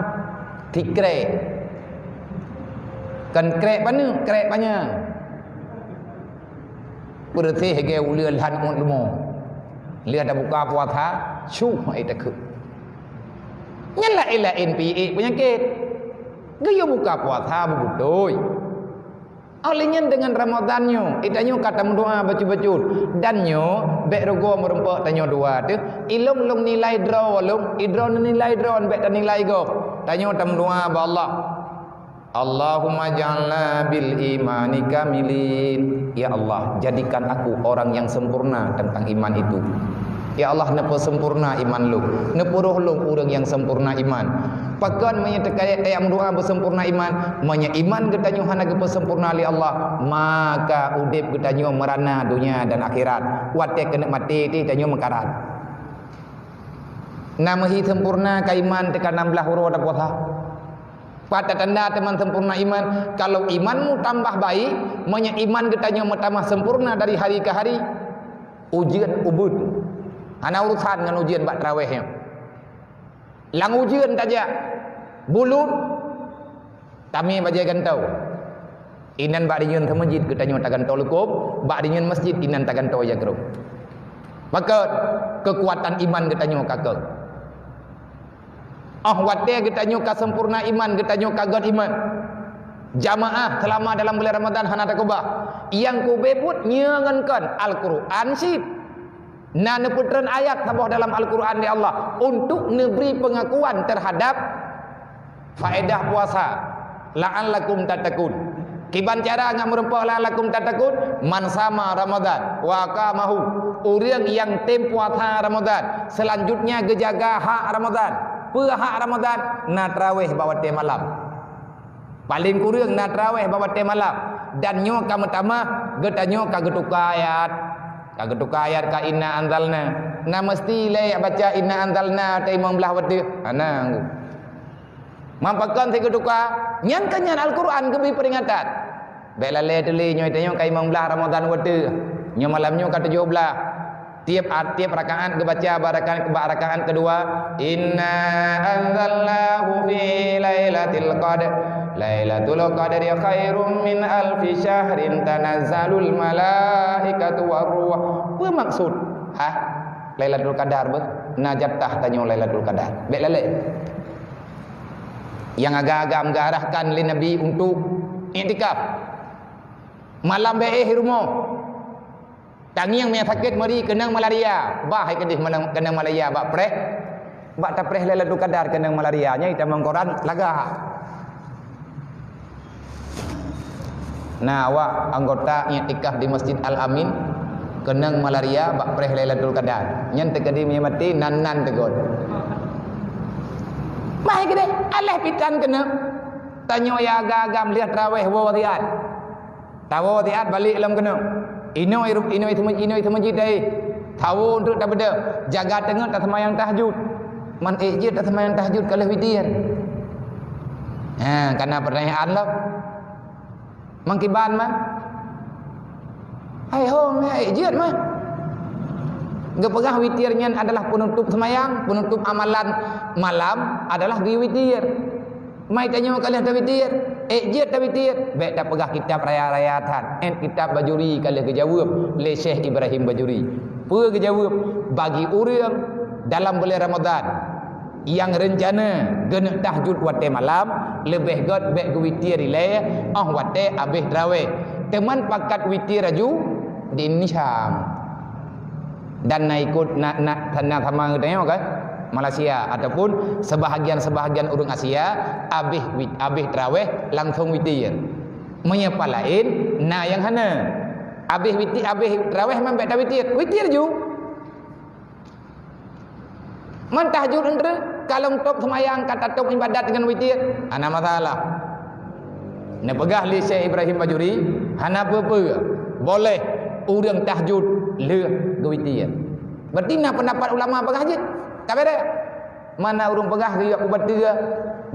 tikrek. Kon krek paneuk, krek panyang. Peureuseh gée uleue lhan ngon leumo. Lheueh tabuka puasa, syuh ai takheun. Nyan laén-laén pih peunyakét. Geuyue buka puasa beubeutôi. Óh lheueh nyan deungon Ramadhan nyoe, geutanyoe ka tameudoa bacut-bacut. Dan nyoe, bék rugoe meurumpok tanyoe dua teuh. Ilong lôn nilai droe lôn, idroe nilai droe, bék tanilai gob. Tanyoe tameudoa bak Allah. Allahumma ja'alna bil imani kamilin. Ya Allah, jadikan aku orang yang sempurna tentang iman itu. Ya Allah, neupeusempurna iman lôn. Neupeuroh lôn ureuëng nyang sempurna iman. Pakon meunyoe teuka-, tajak meudoa beusempurna iman? Meunyoe iman geutanyoe hana geupeusempurna lé Allah, maka udeb geutanyoe meurana donya dan akhirat. Watée keuneuk maté, tanyoe meukarat. Na meuhi sempurna ka iman teuka nam blaih uroe tapuasa? Pat tatanda teuma sempurna iman? Kalau imanmu tambah baik, meunyoe iman geutanyoe meutamah sempurna dari hari ke hari, ujeuen ubit. Hana urusan ngon ujeuen bak tarawéh nyoe. Lam ujeuen tajak, bulut, tamé bajée gantoe. Inan bak rinyeun seumeujid geutanyoe tagantoe leukob, bak rinyeun masjid inan tagantoe jagroe. Maka keukuatan iman geutanyoe ka keu. Óh watée geutanyoe ka sempurna iman, geutanyoe ka gét iman. Jamaah seulama dalam buleuen Ramadhan hana takeubah. Nyang kubeubut nyoe ngon kon Al-Qur'an cit. Na neupeutreun ayat saboh dalam Al-Qur'an lé Allah untuk neubri peungakuan teuhadab faedah puasa, "La'allakum tattaqun." Kiban cara ngat meurumpok "La'allakum tattaqun"? Man sama Ramadhan wa qamahu. Ureuëng nyang tem puasa Ramadhan, selanjutnya geujaga hak Ramadhan. Peue hak Ramadhan? Na tarawéh bak watée malam. Paleng kureueng na tarawéh bak watée malam. Dan nyoe ka meutamah, geutanyoe ka geutuka ayat. Ka geutuka ayat ka inna anzalna. Na meusti lé baca inna anzalna teuh limong blaih watèe. Hana. Man pakon si geutuka? Nyan keuh nyan Al-Quran geubri peuringatan. Bèk lalè teuh lé nyoe, tanyoe ka limong blaih Ramadan watèe. Nyoe malam nyoe ka tujoh blaih. Tiep, tiep rakaat geubaca bak rakaat, bak rakaat keudua, "Inna anzalnahu fi lailatul qadr. Lailatul qadri khairum min alfi syahrin, tanazzalul malaikatu war ruh." Peue maksud? Hah? Lailatul Qadar beuh? Na jatah tanyoe Lailatul Qadar. Bèk lalè. Nyang agam-agam geuarahkan lé Nabi untuk iktikaf. Malam bèk éh rumoh. Tangieng meunyang sakét meuri keunong malaria. Bah hai keudéh keunong malaria bak preh. Bak tapreh Lailatul Qadar keunong malaria. Nyan itamong koran lagak. Na awak anggota iktikaf di Masjid Al-Amin keunong malaria bak preh Lailatul Qadar. Nyan teukeudi meunyo maté nan-nan teugon. Bah hai keudéh, alah pitan keunong. Tanyoe ya agam-agam lheueh taraweh woe siat. Tawoe siat balek lom keunong. Inoe ru-, inoe teumeuji, inoe teumeuji dai. Tawoe treuk tabeudôh. Jaga teungeut taseumayang tahajud. Man ék jeuet taseumayang tahajud ka lheueh witir. Ha, kana peutanyaan lom. Mangkiban man. Hai ho, ék jeuet man. Geupeugah witir nyan adalah penutup seumayang, penutup amalan malam adalah geuwitir. Mai tanyoe ka lheueh tawitir, ék jeuet tawitir, bèk tapeugah kitab raya-raya that. Ét kitab Bajuri ka lheueh geujaweueb lé Syekh Ibrahim Bajuri. Peue geujaweueb? Bagi ureuëng dalam buleuen Ramadhan nyang reuncana geuneuk tahajud watée malam, leubeh gét bèk geuwitir ilée óh watée abéh trawéh. Teuma pakat witir laju di Nisham. Dan na ikut na, na, na sama geutanyoe kan? Malaysia ataupun sebahagian-sebahagian ureuëng Asia abéh wit-, abéh trawéh langsung witir. Meunyoe pat laén na nyang hana. Abéh witi-, abéh trawéh man bèk tawitir. Witir ju. Man tahajud eunteuk, ka lôn tôb seumayang, ka tatôb iébadat ngon witir, hana masalah. Neupeugah lé Syekh Ibrahim Bajuri, hana peue-peue. Boleh ureuëng tahajud lheueh geuwitir. Berarti na peundapat ulama peugah jeuet. Ka beureh. Mana ureuëng peugah geuyue kubateue,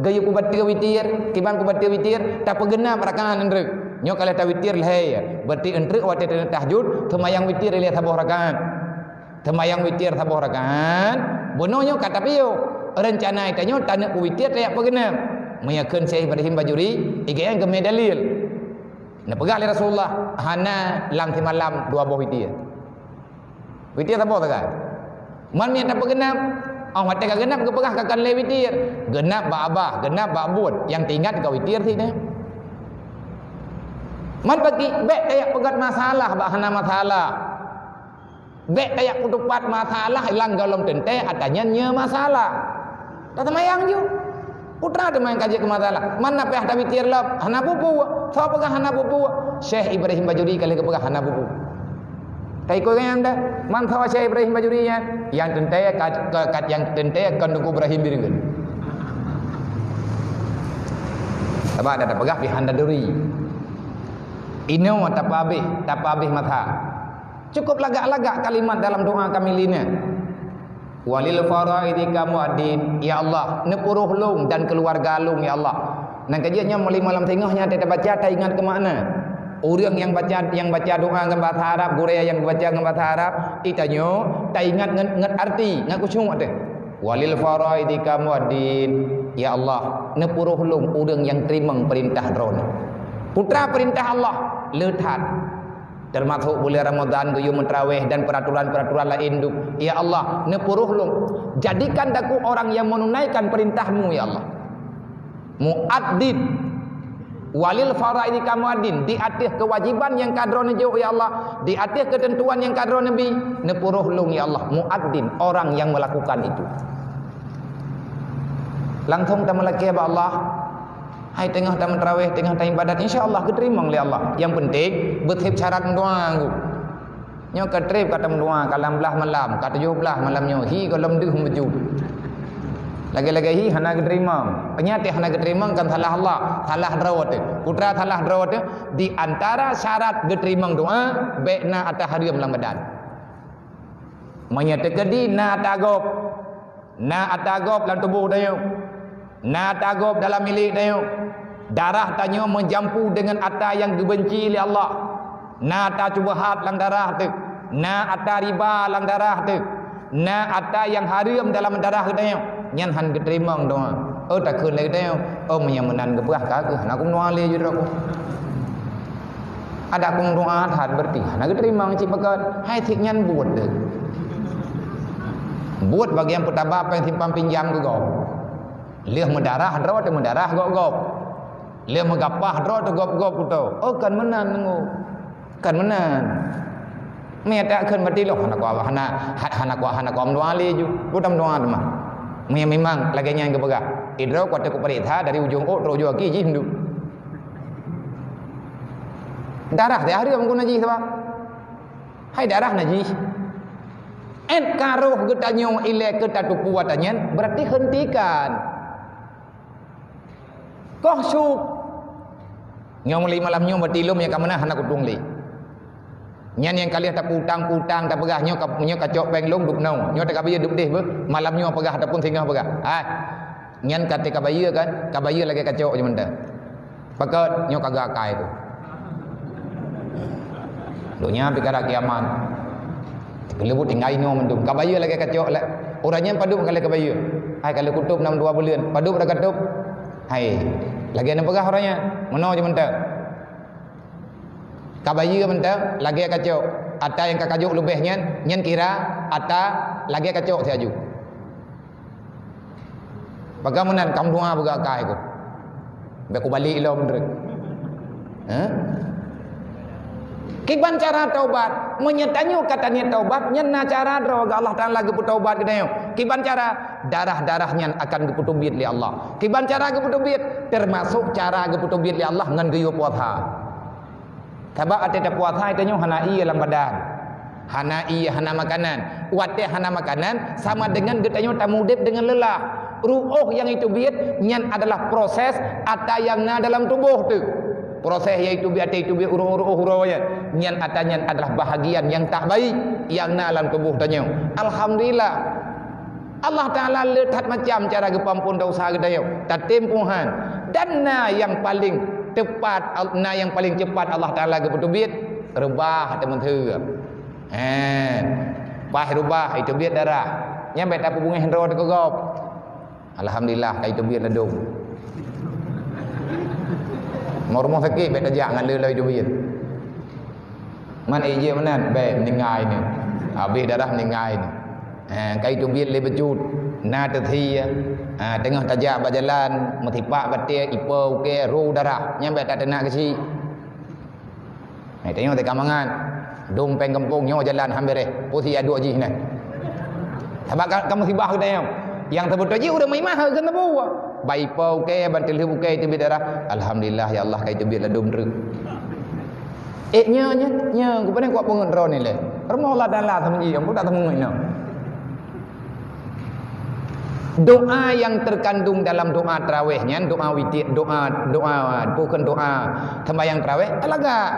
geuyue kubateue witir, kiban kubateue witir, tapeugeunap rakaat eunteuk. Nyoe ka lheueh tawitir lhée. Berarti eunteuk watée taneuk tahajud, seumayang witir ilée saboh rakaat. Seumayang witir saboh rakaat, bunoe nyoe ka tapiôh. Reuncana tanyoe taneuk witir tajak peugeunap. Meunyoe kheun Syekh Ibrahim Bajuri, igeuéh geumé dalil. Neupeugah lé Rasulullah, hana lam simalam dua boh witir. Witir saboh sagai. Man miet tapeugeunap, óh watée ka geunap geupeugah ka kon lé witir. Geunap bak abah, geunap bak buet, nyang teuingat ka witir sinan. Man paki, bèk tajak peugét masalah bak hana masalah. Bèk tajak peutupat masalah lam gohlom teuntée, ata nyan nyoe masalah. Taseumayang ju. Putra teuma nyang ka jeuet keu masalah. Man na payah tawitir lom, hana peue-peue. Soe peugah hana peue-peue? Syekh Ibrahim Bajuri ka lheueh geupeugah hana peue-peue. Taikôt nyan dah. Man soe Syekh Ibrahim Bajuri nyan? Nyang teuntée ka, ka, ka, nyang teuntée kon Teungku Ibrahim Bireuen. Sabab dah tapeugah pih hana duri. Inoe tapeuabéh, tapeuabéh masa. Cukup lagak-lagak kalimat dalam doa kami lina. Walil faraidi kamuaddin, ya Allah, neupuroh lôn dan keuluwarga lôn, ya Allah. Nyang ka jeuet nyoe meuli malam singoh nyan tabaca taingat keu makna. Ureuëng nyang baca, nyang baca doa ngon bahasa Arab, gurée nyang baca ngon bahasa Arab, itanyoe taingat ngon, ngon arti, ngon khusyuk teuh. Walil faraidi kamuaddin, ya Allah, neupuroh lôn ureuëng nyang teurimong peurintah Droeneuh. Putra peurintah Allah, le that. Teumasok buleuen Ramadhan geuyue meutrawéh dan peuraturan-peuraturan laén dum. Ya Allah, neupuroh lôn. Jadikan daku orang yang menunaikan perintah-Mu, ya Allah. Muaddin. Walil faraidi kamuaddin. Di ateueh keuwajiban nyang ka Droeneuh jok, ya Allah. Di ateueh keuteuntuan nyang ka Droeneuh bi. Neupuroh lôn, ya Allah. Muaddin. Orang yang melakukan itu. Langsung tameulakée bak Allah. Hai teungoh tameutrawéh, teungoh taiébadat, insya Allah geuteurimong lé Allah. Nyang peunteng, beusieb syarat meudoa ngu. Nyoe ka treb ka tameudoa, ka lam blaih malam, ka tujoh blaih malam nyoe, hi gohlom deuh meujeuet. Lagée-lagée hi hana geuteurimong. Peunyakét hana geuteurimong kon salah Allah, salah droe teuh. Putra salah droe teuh, di antara syarat geuteurimong doa, bèk na ata hareuem lam badan. Meunyoe teukeudi na ata gob, na ata gob lam tuboh tanyoe, na ata gob dalam milék tanyoe, darah tanyoe meujampu deungon ata nyang geubenci lé Allah, na ata syubhat lam darah teuh, na ata riba lam darah teuh, na ata nyang hareuem dalam darah geutanyoe, nyan hán geuteurimong doa. Oh, takheun lé geutanyoe, oh, meunyoe meunan geupeugah ka kheueh, hana kumeudoa lé ju droe. Adak kumeudoa that, berarti hana geuteurimong cit pakat. Hai, cit nyan buet deuh. Buet bagian peutaba péng simpan pinjam keu gob. Lheueh meudarah droe teuh meudarah gob-gob. Lheueh meugapah droe teuh gob-gob kuto. Oh, kan meunan nunggu. Kan meunan. Meunyoe takheun meuti loh, hana kuah, hana, ha-, hana kuah, hana kuah meudoa lé ju. Buet meudoa teuma. Meunyoe memang lagèe nyan geupeugah, idroe kuat teuh kupeuriksa dari ujong ôk trok ujong aki jih meudu. Darah teuh hareuem guna jih sabab. Hai, darah najih. Ét ka roh geutanyoe ilèe keu tatupeue ata nyan, berarti hentikan. Koh syuk. Nyoe mulai malam nyoe berarti lom nyang ka meunan hana kutueng lé. Nyan nyang ka lheueh taputang-putang tapeugah nyoe ka, nyoe kacok péng lôn duek noe. Nyoe teuka bayeue duek deh beuh. Malam nyoe peugah ataupun singoh peugah. Hai. Nyan ka teuka bayeue kan? Ka bayeue lagèe kacok je mantong. Pakat nyoe ka geuakai tu. Donya pikara kiamat. Keuleubut tinggai inoe mantong. Ka bayeue lagèe kacok lé. Ureueng nyan padub ka lheueh ka bayeue. Hai ka lheueh kutôb nam dua buleuen. Padub dah katôb. Hai. Lagèe na peugah ureueng nyan. Meunoe je mantong. Ka bayeue mantong lagèe kacok. Ata nyang ka kajok leubeh nyan, nyan kira ata lagèe kacok siaju. Pakon meunan, ka meudoa beugakai ku. Bèk kubalek lom treuk. Hah? Kiban cara taubat? Meunyoe tanyoe ka taniet taubat, nyan na cara droe Allah Taala geupeutaubat geutanyoe. Kiban cara? Darah-darah nyan akan geupeuteubiet lé Allah. Kiban cara geupeuteubiet? Teumasok cara geupeuteubiet lé Allah ngon geuyue puasa. Sabab watèe tapuasa tanyoe hana ié lam badan. Hana ié, hana makanan. Watèe hana makanan, sama deungon geutanyoe tamudép deungon leulah. Ruoh nyang jiteubiet nyan adalah proses ata nyang na dalam tuboh teuh. Proses nyang jiteubiet, ata jiteubiet uroe-uroe uroe nyan. Nyan ata nyan adalah bahagian nyang tak baik nyang na lam tuboh tanyoe. Alhamdulillah. Allah Taala le that macam cara geupeuamphon desya geutanyoe, tatem Tuhan. Dan na nyang paleng teupat, na nyang paleng cepat Allah Taala geupeuteubiet, reubah ateueh meuteue. Hèn, paih reubah, jiteubiet darah. Nyan bèk tapeubungéh droe teuh keu gob. Alhamdulillah, ka jiteubiet ladôm. Meureumoh sakét, bèk tajak ngon le lom jiteubiet. Man ijih meunan, bèk meuninggai nyoe. Habéh darah meuninggai nyoe. Ha, ka jiteubiet lé bacut. Na teusie. Ha, teungoh tajak bak jalan, meusipak batèe, ipo ukèe, ru darah. Nyan bèk tateunak keuchik. Hai, tanyoe teuka mangat. Dum péng gampông nyoe jalan han bèrèh. Peue siat duek jih nyan. Sabab ka, ka musibah geutanyoe. Nyang teubeutôi jih ureueng meuimah keuneuk buet. Ban ipo ukèe, ban teulheueh ukèe jiteubiet darah. Alhamdulillah, ya Allah, ka jiteubiet ladôm treuk. Eh, nyoe, nyoe, nyoe, geupané kuat peungeut droeneuh lé. Rumoh Allah Taala seumeujih, ampôn tak seumeungeut nyoe. Doa yang terkandung dalam doa tarawih nyan, doa witir, doa, doa, bukan doa sembahyang tarawih, teulagak.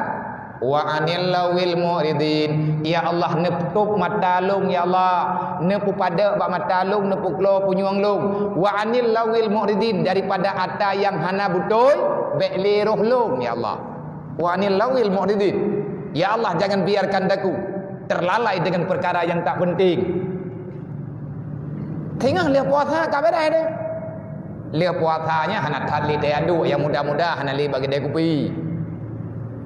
Wa anil lawil mu'ridin. Ya Allah, neutôp mata lôn, ya Allah. Neupeupadek bak mata lôn, neupeuklo punyueng lôn. Wa anil lawil mu'ridin, daripada ata nyang hana beutôi, bèk lé roh lôn, ya Allah. Wa anil lawil mu'ridin. Ya Allah, jangan biarkan aku terlalai dengan perkara yang tak penting. Teungoh lheueh puasa ka bèrèh deh. Lheueh puasa nyan hana that lé teuh aduk, nyang muda-muda hana lé bak keudè kupi.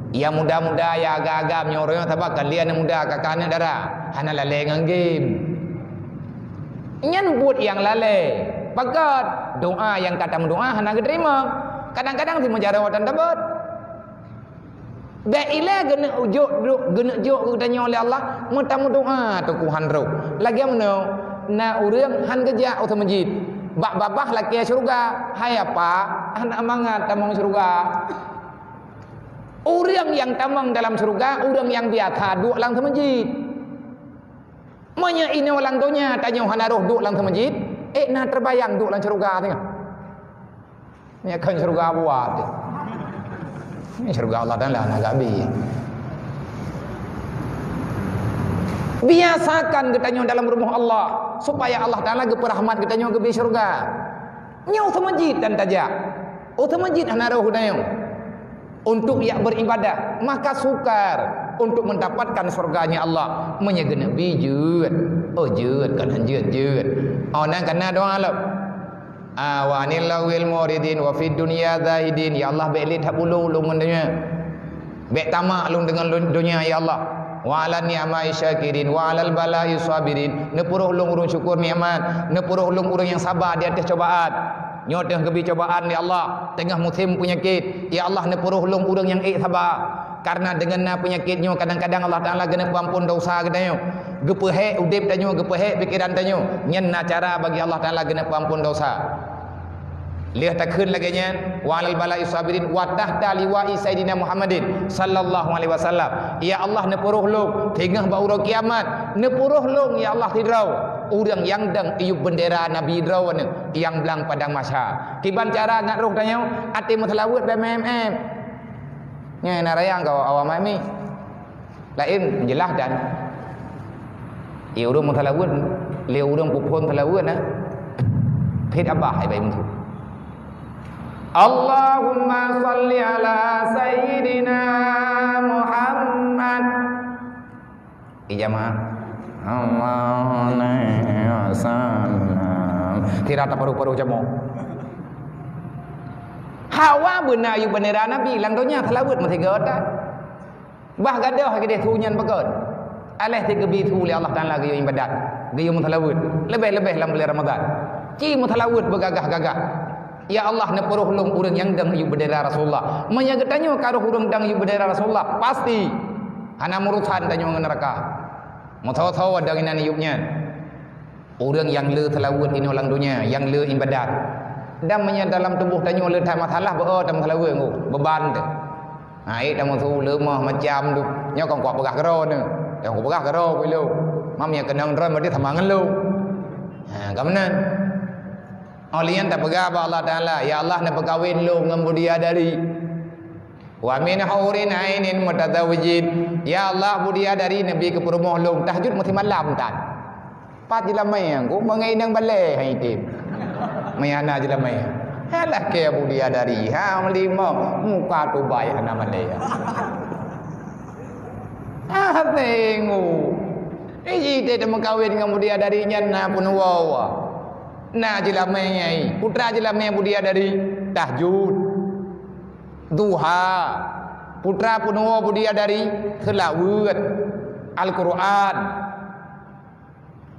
Nyang muda-muda, nyang agam-agam nyoe ureueng sabab ka lheueh aneuk muda ka, ka aneuk dara, hana lalè ngon game. Nyan buet nyang lalè. Pakat doa nyang ka tameudoa hana geuteurimong. Kadang-kadang si meujaroe tan tabot. Bèk ilèe geuneuk jok, geuneuk jok keu geutanyoe lé Allah, meutameudoa teuh keuhan roh. Lagèe meunoe, na ureueng han geujak u seumeujid. Bak babah lakèe syeuruga, hai apa, hana mangat tamong syeuruga. Ureueng nyang tamong dalam syeuruga, ureueng nyang biasa duek lam seumeujid. Meunyoe inoe lam donya tanyoe hana roh duek lam seumeujid, eh, na teubayang duek lam syeuruga singoh. Nyan kan syeuruga buat. Nyan syeuruga Allah Taala na gabi. Biasakan geutanyoe dalam rumoh Allah, supaya Allah Taala geupeurahmat geutanyoe geubri syurga. Nyoe seumeujid dan tajak. Oh, seumeujid hana roh geutanyoe untuk yak beribadah, maka sukar untuk mendapatkan syurganya Allah. Meunyoe geuneuk bi jeuet, oh jeuet, kon han jeuet-jeuet. Oh, nan kana doa lom. Awanil lawil muridin wa fid dunya zahidin. Ya Allah, bèk lé that ulôn, ulôn ngon donya. Bèk tamak lôn deungon lôn, donya, ya Allah. Wa ala ni'mai syakirin, wa alal bala'i sabirin. Neupuroh lôn ureueng syukur nikmat, neupuroh lôn ureueng nyang saba di ateueh cobaan. Nyoe teuh geubi cobaan, ya Allah, teungoh musém peunyakét. Ya Allah, neupuroh lôn ureueng nyang ék saba. Karena deungon na peunyakét nyoe, kadang-kadang Allah Taala geuneuk peuampon dosa geutanyoe. Geupeuhék udép tanyoe, geupeuhék pikeran tanyoe. Nyan na cara bagi Allah Taala geuneuk peuampon dosa. Lheueh takheun lagèe nyan, wa alal bala'i sabirin, wa tahta liwa'i Sayyidina Muhammadin sallallahu alaihi wasallam. Ya Allah, neupuroh lôn, teungoh bak uroe kiamat, neupuroh lôn, ya Allah, sidroe ureueng nyang dong iyup bendera Nabi droeneuh nyang blang padang mahsyar. Kiban cara ngat roh tanyoe, até meuseulaweuet bak M M M. Nyan na rayang keu awak mami. Laén jeulaih dan. Ie ureueng meuseulaweuet, lé ureueng peuphon seulaweuet na. Phét abah ai bai meusu. Allahumma shalli ala sayyidina Muhammad. Ih, jamaah. Allahumma shalli wa sallam. Tira taparu-paru jamoe. Hawa beuna iyup bendera Nabi, lam donya seulaweuet meusigoe that. Bah gadôh keudeh su nyan pakon. Aléh sit geubi su lé Allah Taala geuyue iébadat, geuyue meuseulaweuet, leubeh-leubeh lam buleuen Ramadhan. Ci meuseulaweuet beugagah-gagah. Ya Allah, neupuroh lôn ureueng nyang dong iyup bendera Rasulullah. Meunyoe geutanyoe ka roh ureueng dong iyup bendera Rasulullah, pasti hana meurusan tanyoe ngon neuraka. Meusawa-sawa dong inan iyup nyan. Ureueng nyang le seulaweuet inoe lam donya, nyang le iébadat. Dan meunyoe dalam tuboh tanyoe le that masalah, beu-o tameuseulaweuet ngon beuban teuh. Ha, ék tameusu leumoh macam tu. Nyoe kon kupeugah keudroe nyoe. Nyang kupeugah keudroe ku ilôn. Mam nyang keunong droe berarti sama ngon lôn. Ha, ka meunan. Oh, lheueh nyan tapeugah bak Allah Taala, "Ya Allah, neupeukawen lôn ngon bidadari. Wa min hurin ainin mutazawwijin." Ya Allah, bidadari neubi keu peurumoh lôn, tahajud meusimalam tan. Pat jeulamé, ku meungai inong balée hai tem. Meuhana jeulamé. Alah keu bidadari, ha, meulima, muka tubai hana malée. Ah, tengok. Iji teuh teumeukawen ngon bidadari nyan na peunuwoe. Na jeulamé nyai, putra jeulamé bidadari, tahajud, duha, putra peunuwoe bidadari, seulaweuet, Al-Qur'an.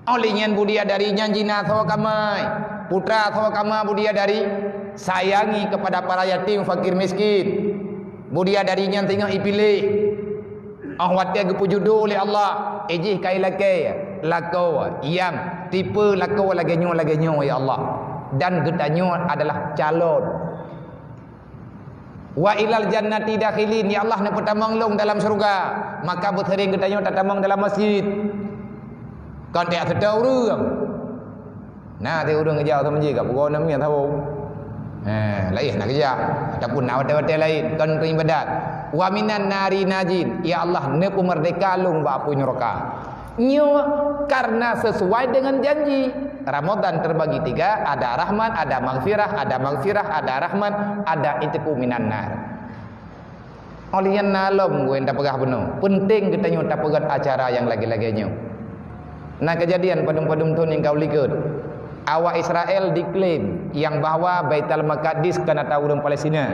Óh lheueh nyan bidadari nyan jina soe kamai, putra soe kama bidadari, sayangi kepada para yatim, fakir, miskin. Bidadari nyan singoh ipiléh. Óh watée geupeujudoe lé Allah, ijih kai lakée, lakoe nyang tipe lakoe lagée nyoe, lagée nyoe, ya Allah. Dan geutanyoe adalah calon. Wa ilal jannati dakhilin, ya Allah, neupeutamong lôn dalam syeuruga, maka beuseuring geutanyoe tatamong dalam masjid. Kon tajak seutôt ureuëng. Na teuh ureuëng geujak u masjid ka pukon enam nyan saboh. Ha, laén na geujak. Ataupun na watée-watée laén, kon untuk iébadat. Wa minan nari najin, ya Allah, neupeumeurdeka lôn bak apui neuraka. Nyoe karena sesuai dengan janji. Ramadan terbagi tiga, ada rahmat, ada maghfirah, ada maghfirah, ada rahmat, ada itqu minan nar. Óh lheueh nyan na lom geuh tapeugah bunoe. Penting geutanyoe tapeugét acara nyang lagée-lagée nyoe. Na keujadian padum-padum thon nyang ka u likot. Awak Israel diklaim nyang bahwa Baitul Maqdis kon ata ureuëng Palestina.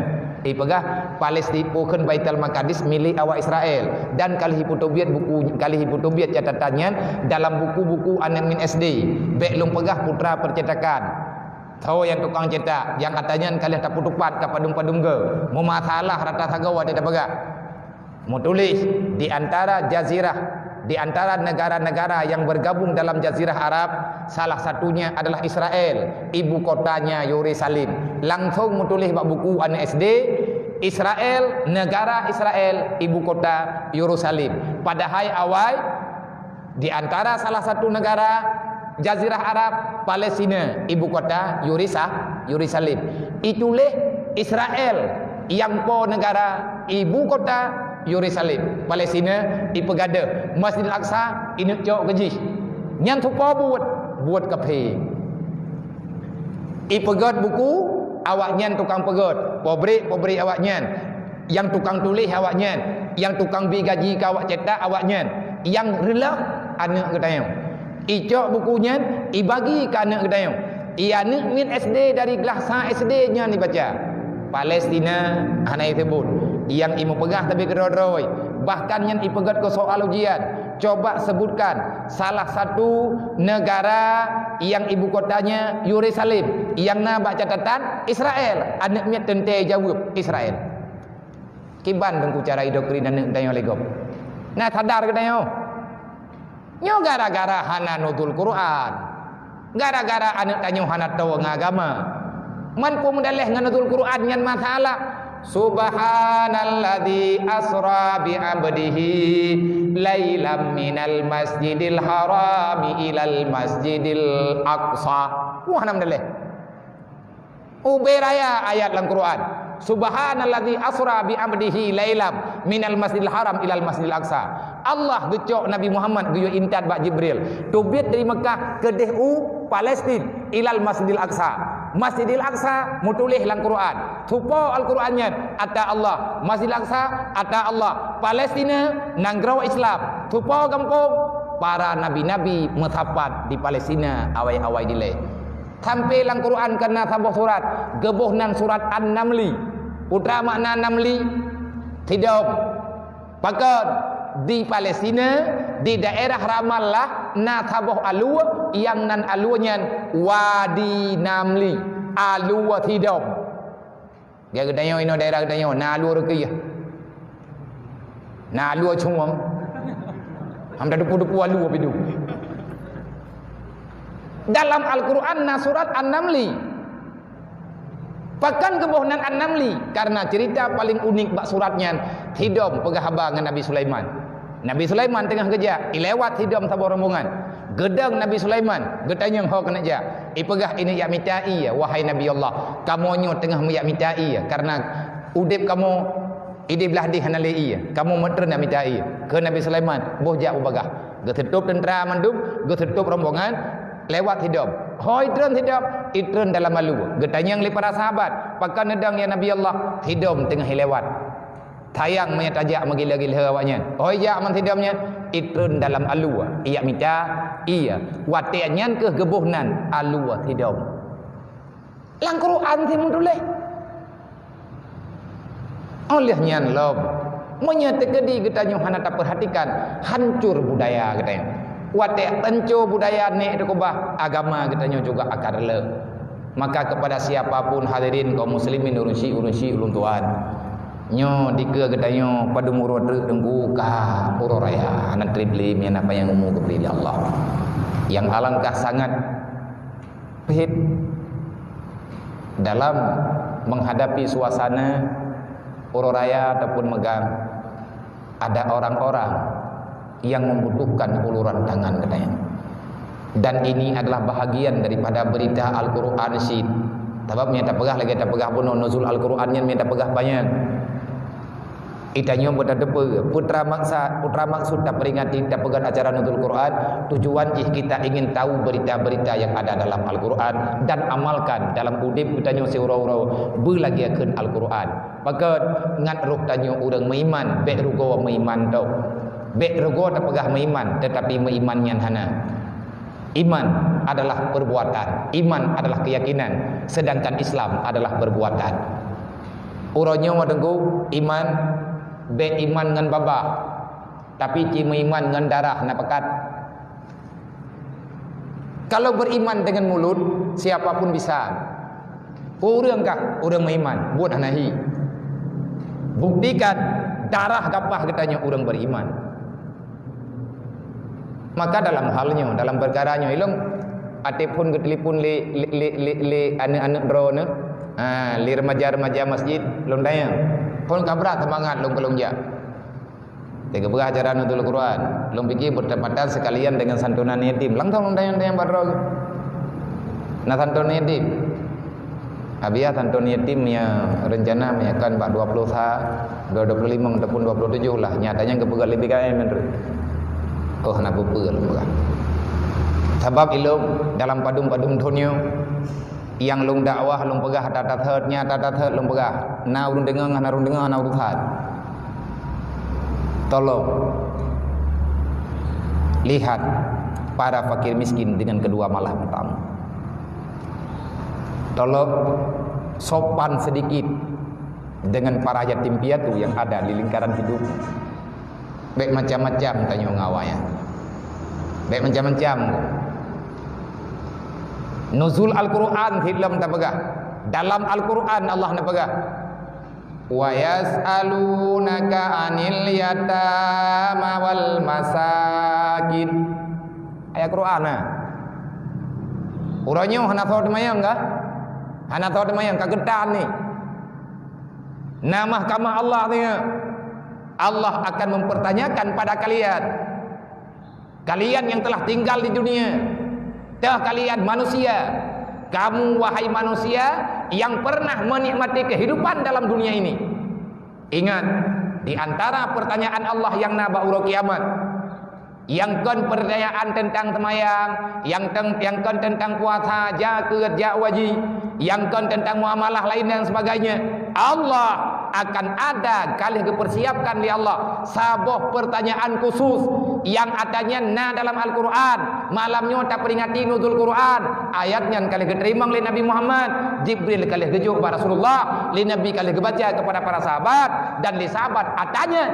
Ipeugah Palesti-, pakon Baitul Maqdis milék awak Israel, dan ka lheueh ipeutobiet buku, ka lheueh ipeutobiet catatan nyan dalam buku-buku aneuk miet S D. Bék lôn peugah putra percetakan. Soe nyang tukang cetak, nyang ata nyan ka lheueh tapeutupat ka padum-padum goe. Meumasalah rata sagoe watée tapeugah. Meutuléh di antara jazirah, di antara negara-negara yang bergabung dalam Jazirah Arab, salah satunya adalah Israel, ibu kotanya Yerusalem. Langsung meutuléh bak buku aneuk S D, Israel, negara Israel, ibu kota Yerusalem. Padahai awai di antara salah satu negara Jazirah Arab, Palestina, ibu kota Yurisa-, Yerusalem. Ituléh Israel nyang po negara, ibu kota Yerusalem, Palestina, ipeugadôh. Masjidil Aqsa, ineuk cok keu jih. Nyan soe buet? Buet kafé. Ipeugét buku, awaknyan tukang peugét. Pabrik-pabrik awaknyan. Nyang tukang tuléh awaknyan. Nyang tukang bi gaji keu awak cetak awaknyan. Nyang reuloh aneuk geutanyoe. Icok buku nyan, ibagi keu aneuk geutanyoe. I aneuk miet S D dari glah sa S D nyan ibaca. Palestina hana iseubut. Nyang imeupeugah tapi keudroe-droe. Bahkan nyan ipeugét keu soal ujian. Coba sebutkan salah satu negara nyang ibu kotanya Yerusalem, nyang na bak catatan Israel. Aneuk miet teuntèe jaweueb, Israel. Kiban teungku cara idoktrin aneuk geutanyoe lé gob. Na sadar geutanyoe? Nyoe gara-gara hana nuzul Quran. Gara-gara aneuk tanyoe hana toe ngon agama. Man peue meudaléh ngon nuzul Quran nyan masalah. Subhanalladzi asra bi abdihi lailam minal masjidil harami ilal masjidil aqsa. Wah, hana meudaléh. Ubé raya ayat lam Quran. Subhanalladzi asra bi abdihi lailam minal masjidil haram ilal masjidil aqsa. Allah geucok Nabi Muhammad geuyue intat bak Jibril. Teubiet dari Mekah keudeh u Palestin ilal masjidil aqsa. Masjidil Aqsa meutuléh lam Quran. Soe po Al-Quran nyan? Ata Allah. Masjidil Aqsa, ata Allah. Palestina, nanggroe Islam. Soe po gampông? Para nabi-nabi meusapat di Palestina awai-awai dilée. Sampai lam Quran ka na saboh surat, geuboh nan surat An-Namli. Peue makna Namli? Sidom. Pakon? Di Palestina, di daerah Ramallah, na saboh alue, nyang nan alue nyan Wadi Namli, alue sidom. Geutanyoe inoe daerah geutanyoe, na alue Ruqayyah. Na alue Cuweng. Hana depu-depu alue pih tu. Dalam Al-Quran na surat An-Namli. Pakon geuboh nan An-Namli? Karena cerita paling unik bak surat nyan, sidom peugah haba ngon Nabi Sulaiman. Nabi Sulaiman teungoh geujak, ilewat sidom saboh rombongan. Geudong Nabi Sulaiman, geutanyong ho keuneuk jak. Ipeugah, "Ineuk jak mita ié, wahai Nabi Allah. Kamoe nyoe teungoh meujak mita ié, karena udeb kamoe ideh blah deh hana lé ié. Kamoe meutrön jak mita ié." Kheun Nabi Sulaiman, "Boh jak ubagah." Geuseutôb teuntra mandum, geuseutôb rombongan, lewat sidom. Ho itreun sidom, itreun dalam alue. Geutanyong lé para sahabat, "Pakon neudong ya Nabi Allah?" "Sidom teungoh ilewat." Sayang meunyo tajak meugila-gila awaknyan. Oi jak man sidom nyan, itreun dalam alue, ijak mita ié. Watée nyan keuh geuboh nan alue sidom. Lam Quran sit meutuléh. Óh lheueh nyan lom, meunyo teukeudi geutanyoe hana tapeurhatikan, hancur budaya geutanyoe. Watée hancô budaya nèk teukeubah, agama geutanyoe juga akan reuloh. Maka kepada siapa pun hadirin kaum muslimin ureuëng syiek, ureuëng syiek ulôn tuan, nyoe dikeue geutanyoe padum uroe treuk teungku ka uroe raya, hana treb lé meunan apa nyang umu geubri lé Allah. Nyang alangkah sangat peuhet dalam menghadapi suasana uroe raya ataupun meugang, ada orang-orang yang membutuhkan uluran tangan geutanyoe. Dan ini adalah bahagian daripada berita Al-Quran cit. Sabab meunyo tapeugah lagée tapeugah bunoe nuzul Al-Quran nyan meunyo tapeugah panyang. Geutanyoe beutateupeue, putra maksa, putra maksud taperingati, tapeugét acara nuzul Quran, tujuan jih kita ingin tahu berita-berita yang ada dalam Al-Quran dan amalkan dalam udeb geutanyoe siuroe-uroe, beulagée kheun Al-Quran. Pakon? Ngat roh tanyoe ureuëng meuiman, bék rugoe meuiman tôh. Bék rugoe tapeugah meuiman, tetapi meuiman nyan hana. Iman adalah perbuatan, iman adalah keyakinan, sedangkan Islam adalah perbuatan. Uroe nyoe teungku, iman, bék iman ngon babah, tapi ci meuiman ngon darah na pakat. Kalau beriman dengan mulut, siapa pun bisa. Ureuëng kah ureuëng meuiman, buet hana hi. Buktikan darah gapah geutanyoe ureuëng beriman. Maka dalam hal nyoe, dalam perkara nyoe, ilong até phon geutelepon lé, lé, lé, lé, lé aneuk-aneuk droeneuh, ha, lé remaja-remaja masjid, lôn tanyong. Phon ka brat seumangat lôn keu lôn jak. Teuka peugah acara nuzul Quran, lôn pike bertepatan sekalian dengan santunan yatim. Langsung lôn tanyong-tanyong bak droe. Na santunan yatim. Abiah santon yatim nyang rencana meunyoe kan bak dua puluh sa, dua puluh lima ataupun dua puluh tujuh lah. Nyatanya geupeugah lebih kaya menurut. Oh, hana peue-peue lom peugah. Sabab ilom dalam padum-padum donya nyang lôn dakwah lôn peugah ata-ata thot, nyang ata-ata thot lôn peugah. Na ureuëng deungoe, hana ureuëng deungoe, hana ureuëng that. Tolong lihat para fakir miskin dengan kedua mata pertama. Tolong sopan sedikit dengan para yatim piatu yang ada di lingkaran hidup. Baik macam-macam tanyoe ngon awaknyan. Baik macam-macam. Nuzul Al-Quran hitam tapeugah. Dalam Al-Quran Allah neupeugah, "Wa yas'alunaka 'anil yatama wal masakin." Ayat Quran na. Uroe nyoe hana soe teumayang kah? Hana soe teumayang ka geutan ni. Na mahkamah Allah ni. Allah akan mempertanyakan pada kalian. Kalian yang telah tinggal di dunia, toh kalian manusia, kamu wahai manusia yang pernah menikmati kehidupan dalam dunia ini. Ingat, di antara pertanyaan Allah yang na bak uroe kiamat, yang kon pertanyaan tentang semayang, yang teng, yang kon tentang puasa, jakat, jak haji, yang kon tentang muamalah lain dan sebagainya, Allah akan ada ka lheueh geupersiapkan lé Allah saboh pertanyaan khusus nyang ata nyan na dalam Al-Quran. Malam nyoe taperingati Nuzul Quran. Ayat nyan ka lheueh geuteurimong lé Nabi Muhammad. Jibril ka lheueh geujok bak Rasulullah. Lé Nabi ka lheueh geubaca kepada para sahabat dan lé sahabat ata nyan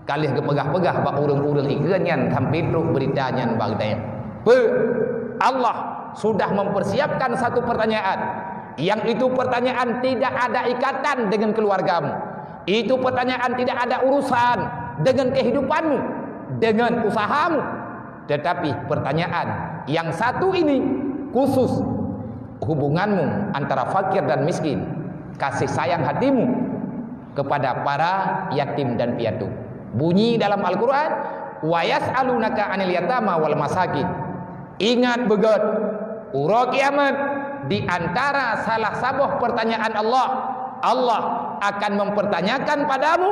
ka lheueh geupeugah-peugah bak ureuëng-ureuëng ikeue nyan sampai trok beurita nyan bak geutanyoe. Peue? Allah sudah mempersiapkan satu pertanyaan, yang itu pertanyaan tidak ada ikatan dengan keluargamu. Itu pertanyaan tidak ada urusan dengan kehidupanmu, dengan usahamu. Tetapi pertanyaan yang satu ini khusus hubunganmu antara fakir dan miskin, kasih sayang hatimu kepada para yatim dan piatu. Bunyi dalam Al-Quran, "Wa yas'alunaka 'anil yatama wal masakin." Ingat beugét, uroe kiamat, di antara salah saboh pertanyaan Allah, Allah akan mempertanyakan padamu,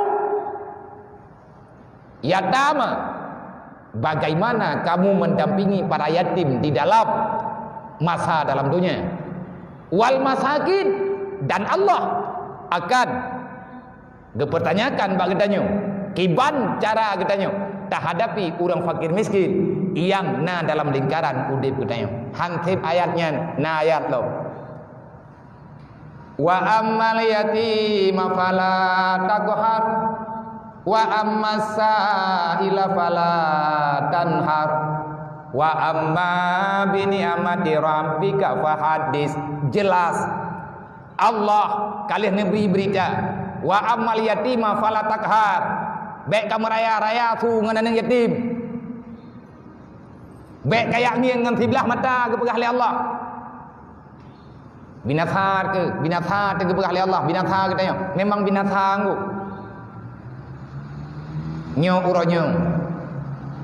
yatama, bagaimana kamu mendampingi para yatim di dalam masa dalam dunia? Wal masakin, dan Allah akan geupertanyakan bak geutanyoe, kiban cara geutanyoe tahadapi ureuëng fakir miskin nyang na dalam lingkaran udeb geutanyoe. Han seb ayat nyan, na ayat lom. "Wa ammal yatima fala taqhar, wa ammas sa'ila fala tanhar, wa amma bi ni'mati rabbika fahaddits." Jelas. Allah ka lheueh neubri beurita, "Wa ammal yatima fala taqhar." Bék kameuraya-raya su ngon aneuëk yatim. Bék kajak ngieng ngon siblah mata geupeugah lé Allah. Binasa keuh, binasa teuh geupeugah lé Allah, binasa geutanyoe. Memang binasa anggô. Nyoe uroe nyoe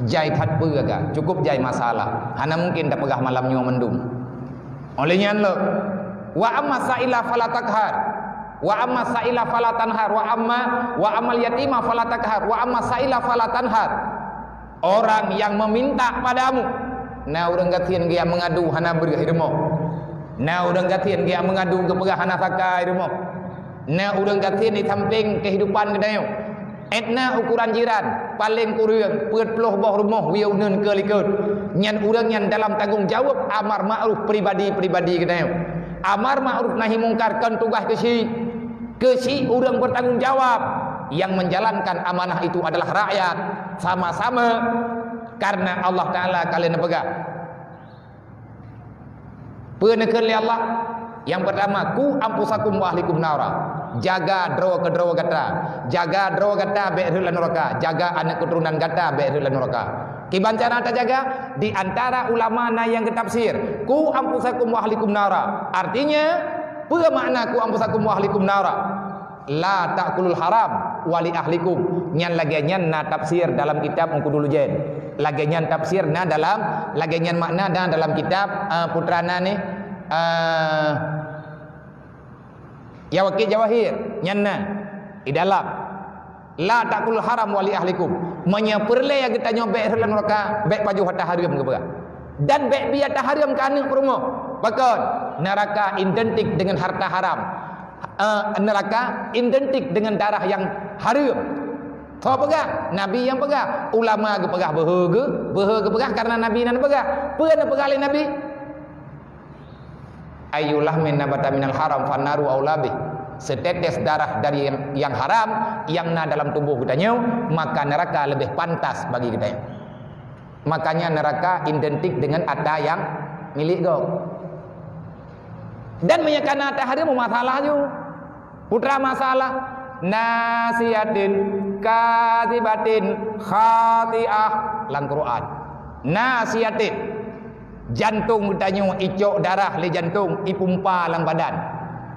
jai that peue agak, cukup jai masalah. Hana mungkin tapeugah malam nyoe mandum. Óh lheueh nyan lom, "Wa amma sa'ila fala taqhar, wa amma sa'ila fala tanhar, wa amma, wa ammal yatima fala taqhar, wa amma sa'ila fala tanhar." Orang yang meminta padamu, na ureuëng gasien geujak meungadu hana breueh i rumoh. Na ureuëng gasien geujak meungadu geupeugah hana saka i rumoh. Na ureuëng gasien di sampéng keuhidupan geutanyoe. Étna ukuran jiran, paleng kureueng peuet ploh boh rumoh wiyeu uneun keu likot. Nyan ureuëng nyan dalam tanggong jaweueb amar ma'ruf pribadi-pribadi geutanyoe. Amar ma'ruf nahi mungkar kon tugaih keuchik. Keuchik ureuëng bertanggung jawab, yang menjalankan amanah itu adalah rakyat. Sama-sama, karena Allah Taala ka lheueh neupeugah. Peue neukheun lé Allah? Nyang pertama, "Qu anfusakum wa ahlikum nara." Jaga droe keudroe gata. Jaga droe gata bék rhot lam nuraka. Jaga aneuk keuturonan gata bék rhot lam nuraka. Kiban cara tajaga? Di antara ulama na nyang geutafsir, "Qu anfusakum wa ahlikum nara." Artinya, peue makna "Qu anfusakum wa ahlikum nara"? "La ta'kulul haram wa li ahlikum." Nyan lagée nyan na tafsir dalam kitab Ungku Dulujen. Lagée nyan tafsir na dalam, lagée nyan makna na dalam kitab, eh, putra na ni, eh, Ya wakil jawahir, nyan na di dalam. La ta'kulul haram wa li ahlikum. Meunyoe peureulée geutanyoe bék rhot lam nuraka, bék pajoh hareuem geupeugah. Dan bék bi hareuem keu aneuk peurumoh. Pakon? Neraka identik dengan harta haram. Eh, neraka identik dengan darah yang hareuem. Soe peugah? Nabi nyang peugah. Ulama geupeugah beuhe geu, beuhe geupeugah karena Nabi nan peugah. Peue neupeugah lé Nabi? Ayyulahmin nabata minal haram fannaru aula bih. Setetes darah dari yang, yang haram yang na dalam tubuh geutanyoe, maka neraka lebih pantas bagi geutanyoe. Makanya neraka identik dengan ata yang milik gob. Dan meunyoe kana ata hareuem masalah ju. Putra masalah nasiyatin kadzibatin khati'ah lam Quran. Nasiyatin. Jantong geutanyoe icok darah lé jantong ipumpa lam badan.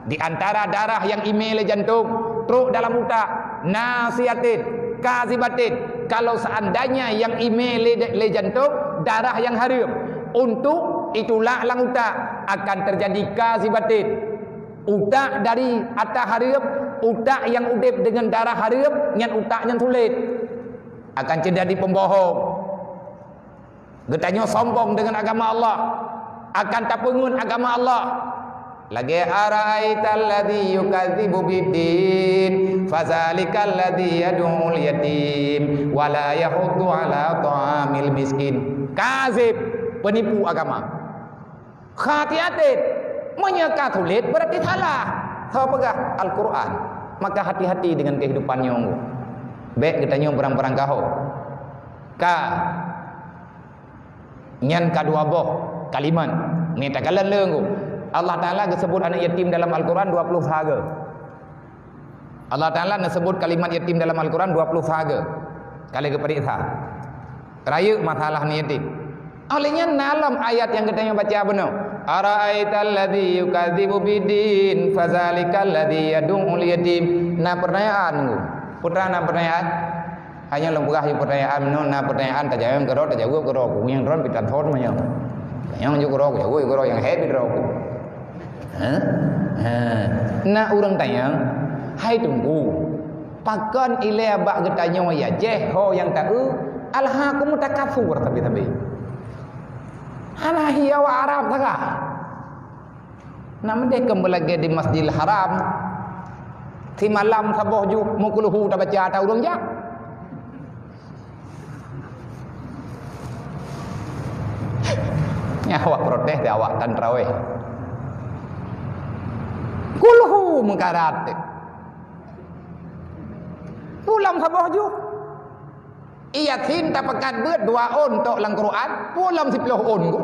Di antara darah yang imé lé jantong trok dalam utak, nasiyatin, kadzibatin. Kalau seandainya yang imé lé, lé jantong darah yang hareuem, untuk itulak lam utak akan terjadi kadzibatin. Utak dari ata hareuem, utak yang udeb dengan darah hareuem, nyan utak nyan sulet. Akan terjadi pembohong. Geutanyoe sombong dengan agama Allah, akan tapeungeut agama Allah. Lagée ara'aital ladzi yukadzibu biddin, fazalikal ladzi yad'ul yatim, wa la yahuddu ala ta'amil miskin. Kazib, penipu agama. Khati'atin, meunyoe ka sulet berarti salah. Soe peugah? Al-Quran. Maka hati-hati dengan kehidupan nyoe. Bék geutanyoe barang-barang gaho. Ka. Nyan ka dua boh kalimat. Ni takalon leunggu. Allah Taala geusebut aneuk yatim dalam Al-Quran dua puluh saga. Allah Taala neusebut kalimat yatim dalam Al-Quran dua puluh saga. Kali geupeuriksa. Rayeuk masalah ni yatim. Oleh nyan na lom ayat nyang geutanyoe baca bunoe. Ara'aital ladzi yukadzibu biddin, fazalikal ladzi yad'ul yatim. Na pertanyaan tu. Putra na pertanyaan? Hanya lôn peugah yue pertanyaan, meunyoe na pertanyaan tajaweueb keudroe, tajaweueb keudroe. Ku nyang droe pih tan thot meunyoe. Nyang ju keudroe, ku jaweueb keudroe, nyang hai pih droe ku. Ha? Ha. Na ureuëng tanyong, "Hai Teungku, pakon ilée bak geutanyoe ya jeh ho nyang taeu, alhakumut takatsur sabe-sabe? Hana hi awak Arab sagai?" Nak meudeh keu beulagée di Masjidil Haram, simalam saboh ju meukulhu tabaca ata ureuëng jak. Nyan awak protes di awak tan traweh. Kulhu meukarat. Pulang saboh ju. Yasin tapakat beuet dua ôn tok lam Quran, pulang siploh ôn ku.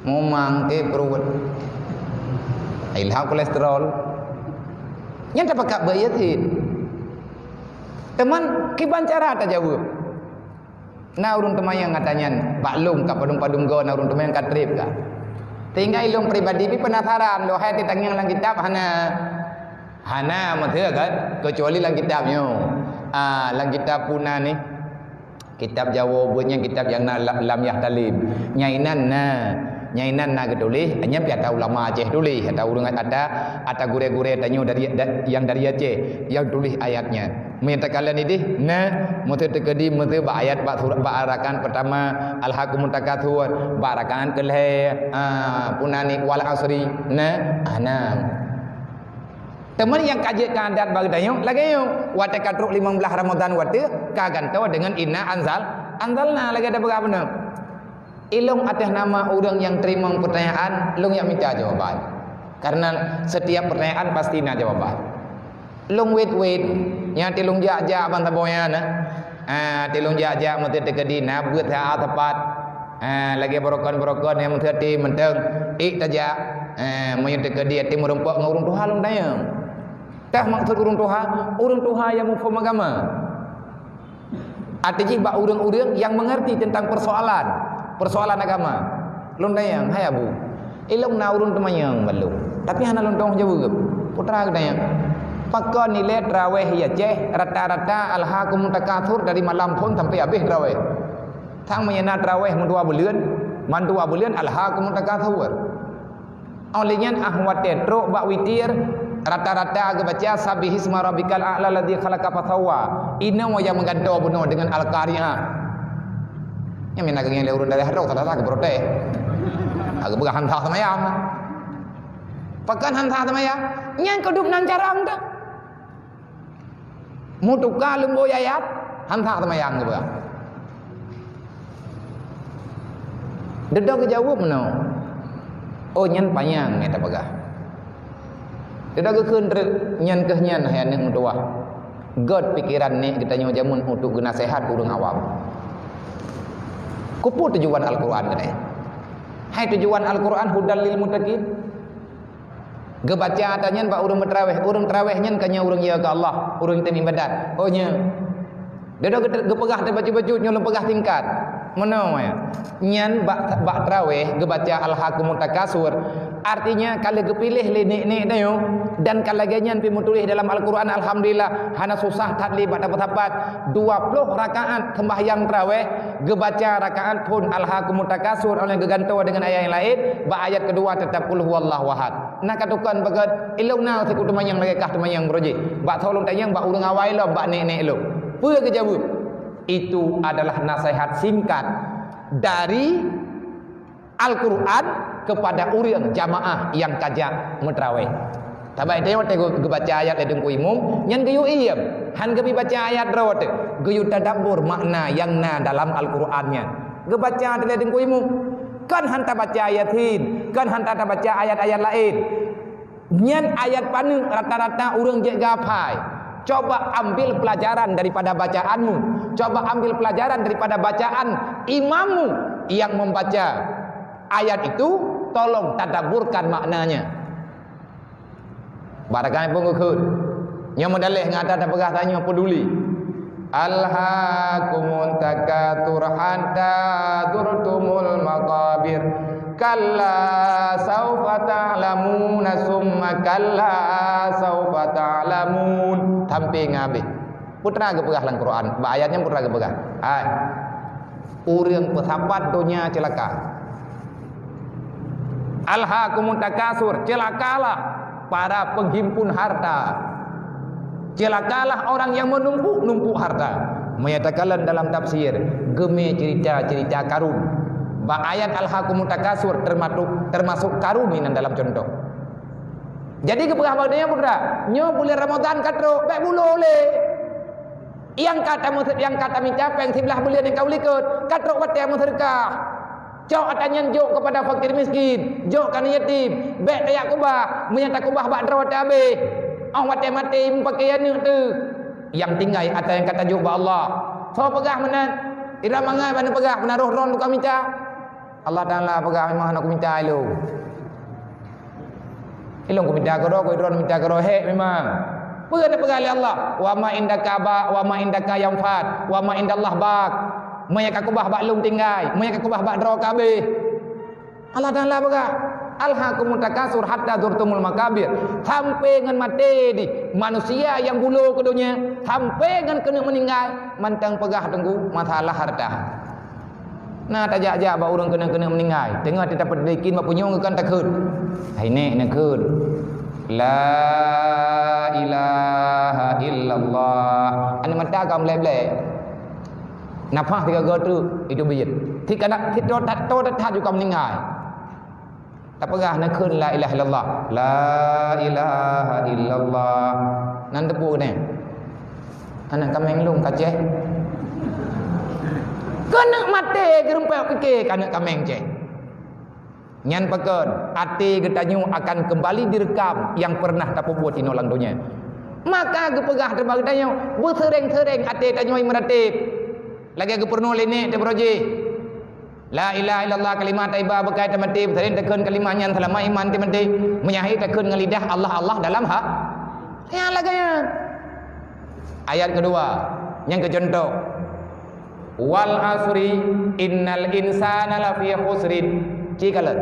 Mumang ke pruet. Ilham kolesterol. Nyan tapakat beuet Yasin. Teuma kiban cara tajaweueb. Na ureuëng teumanyong ata nyan, bak lôn ka padum-padum goe na ureuëng teumanyong ka treb ka. Tinggai lôn pribadi pih penasaran, lôn hai teutangieng lam kitab hana. Hana meuteue kan, keucuali lam kitab nyoe. Ah, lam kitab puna ni. Kitab Jawoe beuet nyan kitab nyang na la-, lam Yahtalim. Nyang inan na, nyang inan na geutuléh, nyan pih ata ulama Aceh tuléh, ata ureuëng ata, ata gurée-gurée tanyoe dari, da-, nyang dari Aceh, nyang tuléh ayat nyan. Meunyoe takalon ideh, na, meuseu teukeudi, meuseu bak ayat, bak surat, bak rakan pertama, alhakumut takatsur, bak rakan keulhée, ah, punani wal asri, na, ah, na. Teuma nyang ka jeuet keu adat bak geutanyoe, lagée nyoe, watée ka trok limong blaih Ramadhan watée, ka gantoe deungon inna anzal, anzalna lagée tapeugah bunoe. Ilong ateueh nama ureuëng nyang teurimong peutanyaan, lôn nyang mita jawaban. Karena setiap pertanyaan pasti na jawaban. Lôn wét-wét, nyang tilong jak-jak ban saboh nyan na. Ah, tilong jak-jak meuseu teukeudi na beuet ha tepat. Ah, lagée beurokon-beurokon nyang meuseu ti mantong ék tajak. Ah, meunyoe teukeudi até meurumpok ngon ureuëng tuha lôn tanyong. Tah maksud ureuëng tuha, ureuëng tuha nyang muphom agama. Até jih bak ureuëng-ureuëng nyang mengerti tentang persoalan, persoalan agama. Lôn tanyong, "Hai Abu, ilong na ureuëng teumanyong bak lôn, tapi hana lôn tuoh jaweueb." Putra geutanyong, "Pakon ilée traweh ya ceh rata-rata alhakumut takatsur dari malam phon sampai habéh traweh? Sang meunyoe na traweh meudua buleuen, mandua buleuen alhakumut takatsur." Óh lheueh nyan, ah, watée trok bak witir, rata-rata geubaca, "Sabbihisma rabbikal a'la alladzi khalaqa fasawwa." Inoe nyang meugantoe bunoe deungon Al-Qari'ah. Nyang mina geungieng lé ureuëng daerah droe, salah-salah geuprotes. Ka geupeugah han sah seumayang. Pakon han sah seumayang? Nyan keudup nan carông teuh. Meutuka lumbôi ayat, han sah seumayang geuba. Dudoe geujaweueb meunoe, "Oh, nyan panyang nyang tapeugah." Dudoe geukheun treuk, "Nyan keuh nyan, hai aneuëk meutuwah. Gét pikeran nek geutanyoe jameun untuk geunaseuhat ureuëng awam." Keupeue tujuan Al-Qur'an keunoe? Hai tujuan Al-Qur'an hudal lil muttaqin. Geubaca ata nyan bak ureuëng meutraweh. Ureuëng traweh nyan ka nyoe ureuëng yö keu Allah, ureuëng teumibadat. Oh, nyoe. Dudoe geu-, geupeugah teubacut-bacut, nyoe lôn peugah singkat. Meunoe, ya. Nyan bak, bak traweh geubaca Alhakumut Takasur. Artinya, ka lheueh geupiléh lé nek-nek tanyoe, dan ka lagée nyan pih meutuléh dalam Al-Qur'an, alhamdulillah, hana susah that lé bak tapeusapat. Dua ploh rakaat seumbahyang traweh, geubaca rakaat phon Alhakumut Takasur, óh lheueh geugantoe deungon ayat nyang laén, bak ayat keudua teutap Qul huwallahu ahad. Na ka tukon beugét, ilong na siku teumanyong lagée kah teumanyong beureuji. Bak tho lôn tanyong bak ureuëng awai lom, bak nek-nek lom. Peue geujaweueb? Itu adalah nasihat singkat dari Al-Qur'an kepada ureuëng jamaah nyang ka jak meutraweh. Tabai teuh watée geu-, geubaca ayat lé teungku imum, nyan geuyue iem, han geubi baca ayat droe teuh, geuyue tadabbur makna nyang na dalam Al-Qur'an nyan. Geubaca teuh lé teungku imum. Kan han tabaca Yasin, kan han tabaca ayat-ayat laén. Nyan ayat paneuk rata-rata ureuëng jeuet geuhafai. Coba ambil pelajaran daripada bacaanmu. Coba ambil pelajaran daripada bacaan imammu yang membaca ayat itu, tolong tadabburkan maknanya. Barangkapeue geukheun. Nyoe meudaleh ngon ata tapeugah tanyoe peuduli. "Alhakumut takatsur hatta zurtumul maqabir. Kalla saufa ta'lamuna summa kalla saufa ta'lamun." Sampai ngabéh. Peue teuma geupeugah lam Quran? Bak ayat nyan peue teuma geupeugah? Hai. Ureuëng peusapat donya ceulaka. Alhakumut takasur, celakalah para penghimpun harta. Celakalah orang yang menumpuk-numpuk harta. Meunyo takalon dalam tafsir, geumé cerita-cerita Karun. Bak ayat alhakumut takasur termasuk, termasuk Karun inan dalam contoh. Jadi geupeugah bak geutanyoe putra, nyoe buleuen Ramadhan ka trok, bék bulo lé. Nyang ka tameuseut-, nyang ka tamita péng siblaih buleuen nyang ka u likot, ka trok watée meuseudeukah. Cok ata nyan jok keupada fakir miskin, jok keu aneuk yatim, bék tajak keubah, meunyo takeubah bak droe teuh habéh. Óh watée maté meupaké aneuk teuh. Nyang tinggai ata nyang ka tajok bak Allah. Soe peugah meunan? Indroe mangat bak neupeugah, meunan roh droeneuh ka mita. Allah Taala peugah, "Memang hana kumita ilôn. Ilôn kumita keudroe, keu droeneuh mita keudroe, hék memang." Peue neupeugah lé Allah, "Wa ma indaka ba, wa ma indaka yanfad, wa ma indallah baq." Meunyo ka keubah bak lôn tinggai, meunyo ka keubah bak droe ka habéh. Allah Taala peugah, "Alhakumut takasur hatta zurtumul maqabir." Sampai ngon maté dih, manusia nyang bulo keu donya, sampai ngon keuneuk meuninggai, mantong peugah teungku masalah harta. Na tajak-jak bak ureuëng keuneuk-keuneuk meuninggai, teungoh teupeudeukin bak punyueng geukan takheun. Hai nek neukheun, "La ilaha illallah." Aneuk mata ka meulek-lek. Nafah sigoe-goe teuk, itu biet. Sit kana, sit to that, to that ju ka meuninggai. Tapeugah neukheun la ilaha illallah. La ilaha illallah. Nan teupeu nyan. Aneuk kaméng lôn ka céh. Keuneuk maté geurumpok pike keu aneuk kaméng céh. Nyan pakon, até geutanyoe akan keumbali direkam nyang peureunah tapeubuet inoe lam donya. Maka geupeugah teuma geutanyoe, beuseureng-seureng até tanyoe meuratéb. Lagée geupeureunoe lé nek teuh baroe jih. La ilaha illallah, kalimah thayyibah beukai teumaté, seuring takheun kalimah nyan seulama iman teumaté. Meunyo hai takheun ngon lidah Allah, Allah dalam ha-, nyan lagée nyan. Ayat keudua, nyang keu contoh. "Wal asri, innal insana lafi khusrin." Ci kalon.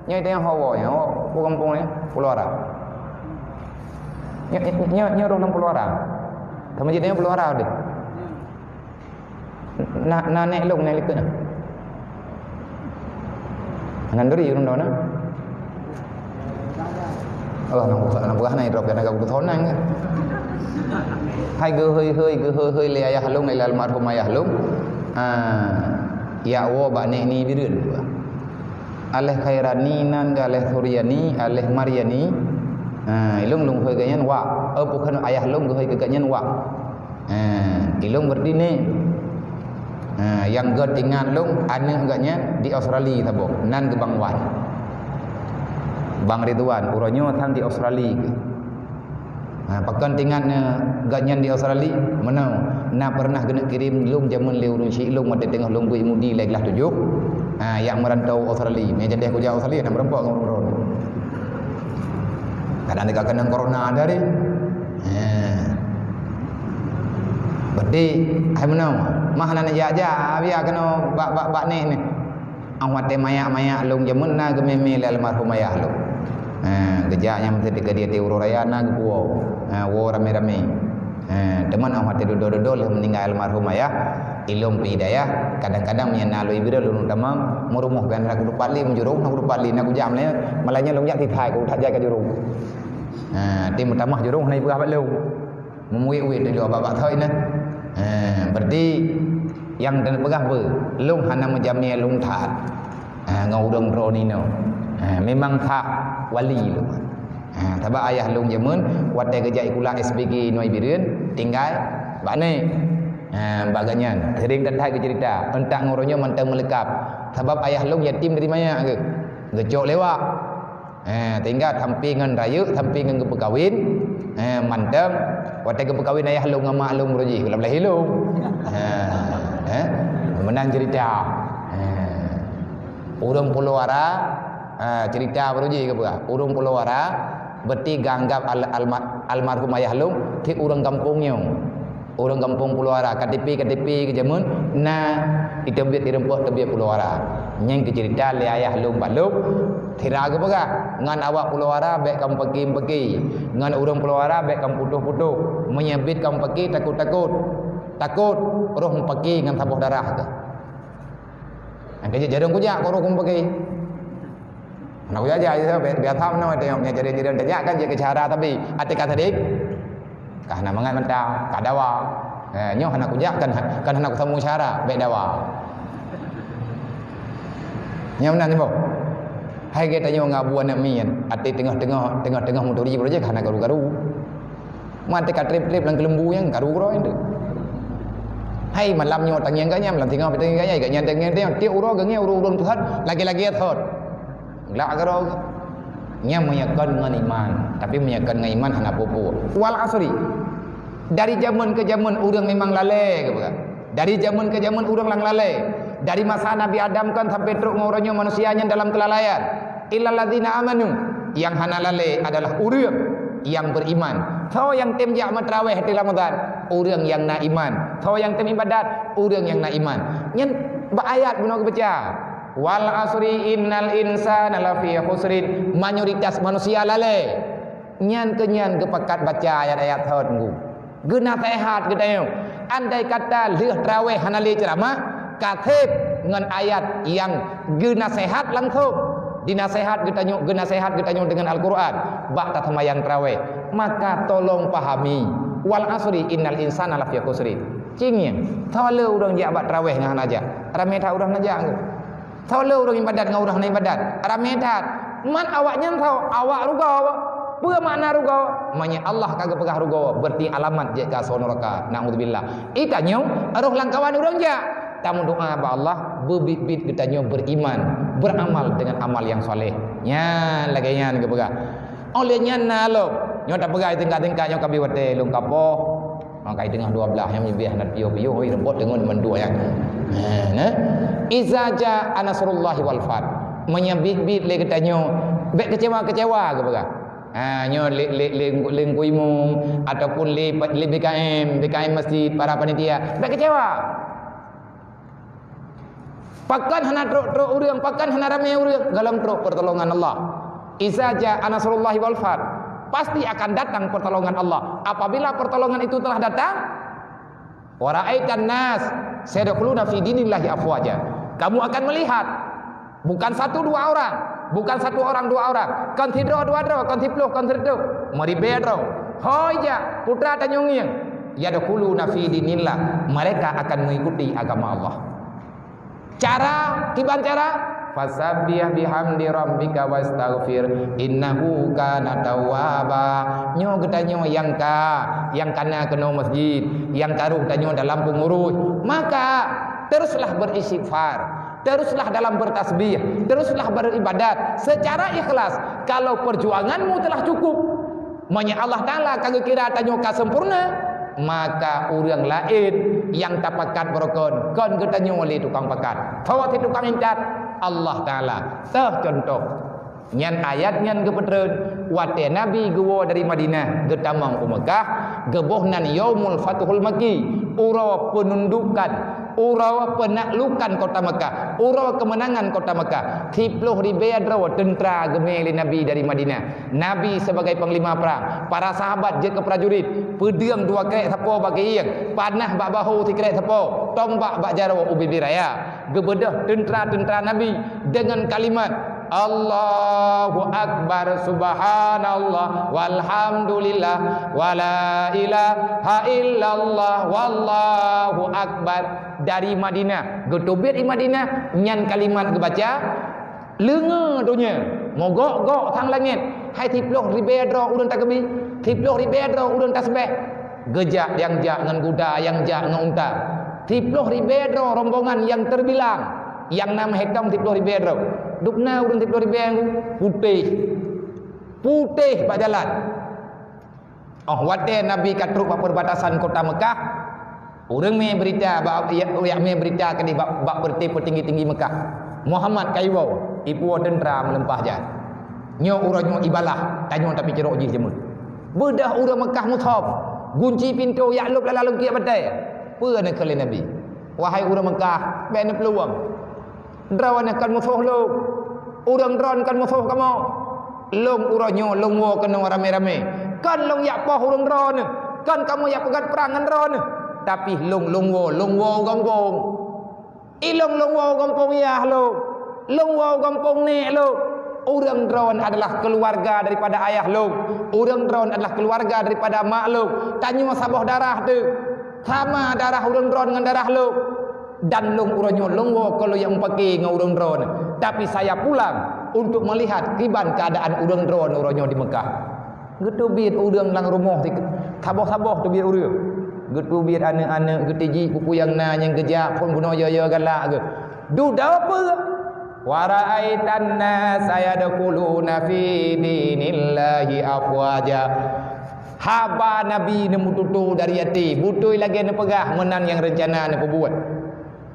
Nyoe teuh nyang hawa, nyoe, hawa, gampông nyoe, Pulo Ara. Nyoe, nyoe, nyoe, nyoe ureuëng Pulo Ara. Kamoe jiteupeue Pulo Ara deh. Na, na nek lôn, nek likot na. Nan duri ureuëng droe na. Oh, nang buka, nang buka na idrop, karena aku sonang ke. Hai geuhôi-hôi, geuhôi-hôi lé ayah lôn, lé almarhum ayah lôn. Ah, yak woe bak nek ni Bireuen. Aleh Khairani nan ke, aleh Suryani, aleh Maryani. Ah, ilôn lôn hôi geuh nyan wak. Oh, bukan ayah lôn geuhôi geuh nyan wak. Ha, ilôn berdini. Ha, nyang geuh ingat lôn, aneuk geuh nyan di Australia saboh, nan geuh Bang Wan. Bang Ridwan, uroe nyoe sang di Australia geuh. Ha, pakon ingat ne geuh nyan di Australia? Meunoe, na pernah geuneuk kirém lôn jameun lé ureueng syiek lôn watèe teungoh lôn beuet mudi lé glah tujoh. Ha, nyang meurantau Australia. Mé jadeh kujak Australia, na meureumpok ngon ureueng. Kadang dekat kena corona dari. Ha. Berarti, hai meunoe, mah hana neujak-jak, biar kena bak, bak, bak nek ni. Awai watèe mayak-mayak lôn jameun na geumé-mé lé almarhum ayah lôn. Ha, geujak nyang meusti teuka di ateueh uroe raya na geupuwoe. Ha, woe ramé-ramé. Ha, teuma awai watèe dudoe-dudoe lheueh meuninggai almarhum ayah, ilôn pih dayah, kadang-kadang meunyo na lôn ié Bireuen lôn tamong, meurumoh pian na kudupat lé, meujurông na kudupat lé, na kujak meulayan, meulayan lôn jak tithai, kutak jai ka jurông. Ha, ti meutamah jurông hana ipeugah bak lôn. Meumuet-uit laju bak-bak thoi na. Ha, berarti nyang dan peugah beu, lôn hana meujamé lôn that. Ha, ngon ureueng droeneuh nyoe. Ha, memang that wali lôn. Ha, sabab ayah lôn jameun watèe geujak sikula S P G nyoe Bireuen tinggai bak nek. Ha, bak geuh nyan sering that-that geuceurita, euntak ngon uroe nyoe mantong meuleukab. Sabab ayah lôn yatim dari manyak geuh. Geucok lé wak. Eh, tinggai sampai ngon rayeuk, sampai ngon geupeukawen. Eh, mantong. Watèe geupeukawen ayah lôn ngon mak lôn baroe jih, ulah lahé lôn. Eh, eh, meunan ceurita. Eh, ureueng Pulo Ara, eh, ceurita baroe jih geupeugah. Ureueng Pulo Ara, beuti geuanggab al-, alma-, almarhum ayah lôn, cit ureueng gampông nyoe. Ureueng gampông Pulo Ara, K T P, K T P geuh jameun na iteubiet, ireumpok teubiet Pulo Ara. Nyan geuceurita lé ayah lôn bak lôn, sira geupeugah, "Ngon awak Pulo Ara bèk kamoe peuki-peuki, ngon ureueng Pulo Ara bèk kamoe putôh-putôh. Meunyo biet kamoe peuki takot-takot. Takot roh mupeuki ngon saboh darah keuh." Nyang keu jih jareueng kujak keu roh mupeuki. Hana kujak-jak, biasa meunoe teuh, nyan jareueng-jareueng tajak kan jeuet keu syedara, tapi até ka sidéh, ka hana mangat mantong, ka dawa. Eh, nyoe hana kujak kan, kan hana kusampoe syedara, bèk dawa. Nyan meunan nyoe. Hai geutanyoe ngon abu aneuk miet, até teungoh-teungoh, teungoh-teungoh muturi baroe jih ka hana karu-karu. Maté ka trép-trép lam keuleumbu nyang karu keudroe nyan. Hai malam nyoe tangieng geuh nyan, malam singoh tangieng geuh nyan, geuh nyan tangieng, tangieng. Tiep uroe geuh nyan uroe ulôn peuhot, lagèe-lagèe thot. Glak keudroe. Nyan meunyo kon ngon iman, tapi meunyo kon ngon iman hana peue-peue. Wal asri. Dari jameun keu jameun ureueng memang lalè geupeugah. Dari jameun keu jameun ureueng lang lalè. Dari masa Nabi Adam kon sampai trok ngon uroe nyoe manusia nyan dalam keulalaian. Illalladzina amanu, nyang hana lalè adalah ureueng nyang beriman. Soe nyang tem jak meutraweh di Ramadan? Ureueng nyang na iman. Soe nyang tem ibadat? Ureueng nyang na iman. Nyan bak ayat bunoe geubaca, "Wal asri innal insana lafi khusrin." Mayoritas manusia lalè. Nyan keu nyan geupakat baca ayat-ayat thot ngu. Geunaseuhat geutanyoe. Andai kata lheueh traweh hana lé ceuramah, ka sép ngon ayat nyang geunaseuhat langsông. Dinaseuhat geutanyoe, geunaseuhat geutanyoe deungon Al-Qur'an bak taseumayang traweh. Maka tolong pahami, "Wal asri innal insana lafi khusrin." Ci ngieng, soe le ureueng jak bak traweh ngon hana jak? Ramé that ureueng hana jak. Soe le ureueng ibadat ngon ureueng hana ibadat? Ramé that. Man awak nyan soe? Awak rugoe. Peue makna rugoe? Meunyo Allah ka geupeugah rugoe, berarti alamat jeuet keu asoe nuraka. Naudzubillah. Geutanyoe roh lam kawan ureueng jak. Tameudoa bak Allah, beubiet-biet geutanyoe beriman, beramal dengan amal yang saleh. Nyan lagèe nyan geupeugah. Óh lheueh nyan na lom. Nyoe tapeugah tingkat-tingkat nyoe ka abéh watèe lôn ka poh. Ha, ka teungoh dua belas nyang leubeh hana piôh-piôh, oi, reumpok teungoh mandua nyan. Ha, nah. "Iza jaa nasrullahi wal fath." Meunyo biet-biet lé geutanyoe, bèk keucewa-keucewa geupeugah. Ha, nyoe lé, lé, lé, lé Teungku Imum ataupun lé, lé B K M, B K M masjid, para panitia, bèk keucewa. Pakon hana trok-trok ureueng, pakon hana ramé ureueng, gohlom trok pertolongan Allah. "Iza jaa nasrullahi wal fath." Pasti akan datang pertolongan Allah. Apabila pertolongan itu telah datang, "Wa ra'aitan nas yadkhuluna fi dinillahi afwaja." Kamu akan melihat bukan satu dua orang, Bukan satu orang, dua orang, kon sidroe dua droe, kon siploh, kon sireutoh, meuribèe droe. Ho ijak, putra tanyoe ngieng. Yadkhuluna fi dinillah, mereka akan mengikuti agama Allah. Cara, kiban cara? Fasabbih bihamdi rabbika wastaghfir, innahu kana tawwaba. Nyoe geutanyoe nyang ka, nyang kana keunoe masjid, nyang ka rôh tanyoe dalam peungurus. Maka, teruslah beristighfar, teruslah dalam bertasbih, teruslah beribadat secara ikhlas. Kalau perjuanganmu telah cukup, meunyoe Allah Taala ka geukira tanyoe ka sempurna, maka ureuëng laén nyang tapakat barokon, kon geutanyoe lé tukang pakat. Soe si tukang intat? Allah Taala. Soe contoh? Nyan ayat nyan geupeutrön watée Nabi geuwoe dari Madinah geutamong u Meukah, geuboh nan Yaumul Fathul Makki, uroe peunundukan, uroe peunaklukan kota Meukah, uroe keumeunangan kota Meukah. Siploh ribèe droe teuntra geumè lé Nabi dari Madinah. Nabi sebagai panglima prang, para sahabat jeuet keu prajurit, peudeueng dua krék sapo bak keuieng, panah bak bahô sikrék sapo, tombak bak jaroe u bibir raya. Geubeudôh teuntra-teuntra Nabi deungon kalimat, "Allahu Akbar, Subhanallah, Walhamdulillah, Wala ilaha illallah, Wallahu Akbar." Dari Madinah, geuteubiet di Madinah, nyan kalimat geubaca, leunge donya, meugok-gok sang langét, hai siploh ribèe droe ureuëng takeubi, siploh ribèe droe ureuëng tasbeh. Geujak nyang jak ngon guda, nyang jak ngon unta. Siploh ribèe droe rombongan nyang terbilang, nyang na meuhitong siploh ribèe droe. Dubna ureuëng siploh ribèe nyan putéh. Putéh bak jalan. Oh watée Nabi ka trok bak peubatasan kota Meukah, ureuëng mé beurita bak, jak mé beurita keudeh bak, bak peureute peutinggi-tinggi Meukah, "Muhammad ka iwoe, ipuwoe teuntra meuleumpah jan. Nyoe uroe nyoe ibalah, tanyoe tapicirok jih jameun." Beudôh ureuëng Meukah meusom, gunci pintoe jak lôb lala lungkiek batée. Peue neukheun lé Nabi? "Wahai ureuëng Meukah, bék neupeuluwang. Droeneuh kon musoh lôn. Ureuëng droeneuh kon musoh kamoe. Lôn uroe nyoe lôn woe keunoe ramé-ramé. Kon lôn jak poh ureuëng droeneuh. Kon kamoe jak peugét prang ngon droeneuh. Tapi lôn, lôn woe, lôn woe u gampông. Ilôn lôn woe u gampông yah lôn. Lôn woe u gampông nèk lôn. Ureuëng droeneuh adalah keuluwarga daripada ayah lôn. Ureuëng droeneuh adalah keuluwarga daripada mak lôn. Tanyoe saboh darah teuh. Sama darah ureuëng droeneuh ngon darah lôn. Dan lôn uroe nyoe lôn woe kon lôn jak meupaké ngon ureuëng droeneuh, tapi saya pulang untuk melihat kiban keuadaan ureuëng droeneuh uroe nyoe di Meukah." Geuteubiet ureuëng lam rumoh, saboh-saboh teubiet ureuëng. Geuteubiet aneuëk-aneuëk, geutijik peue-peue nyang na, nyang geujak phon bunoe yo-yo galak geuh. Dudoe peue? "Wa ra'aitan nasa yadkhuluna fi dinillahi afwaja." Haba Nabi neumeututoe dari até, beutôi lagée neupeugah meunan nyang reuncana neupeubuet.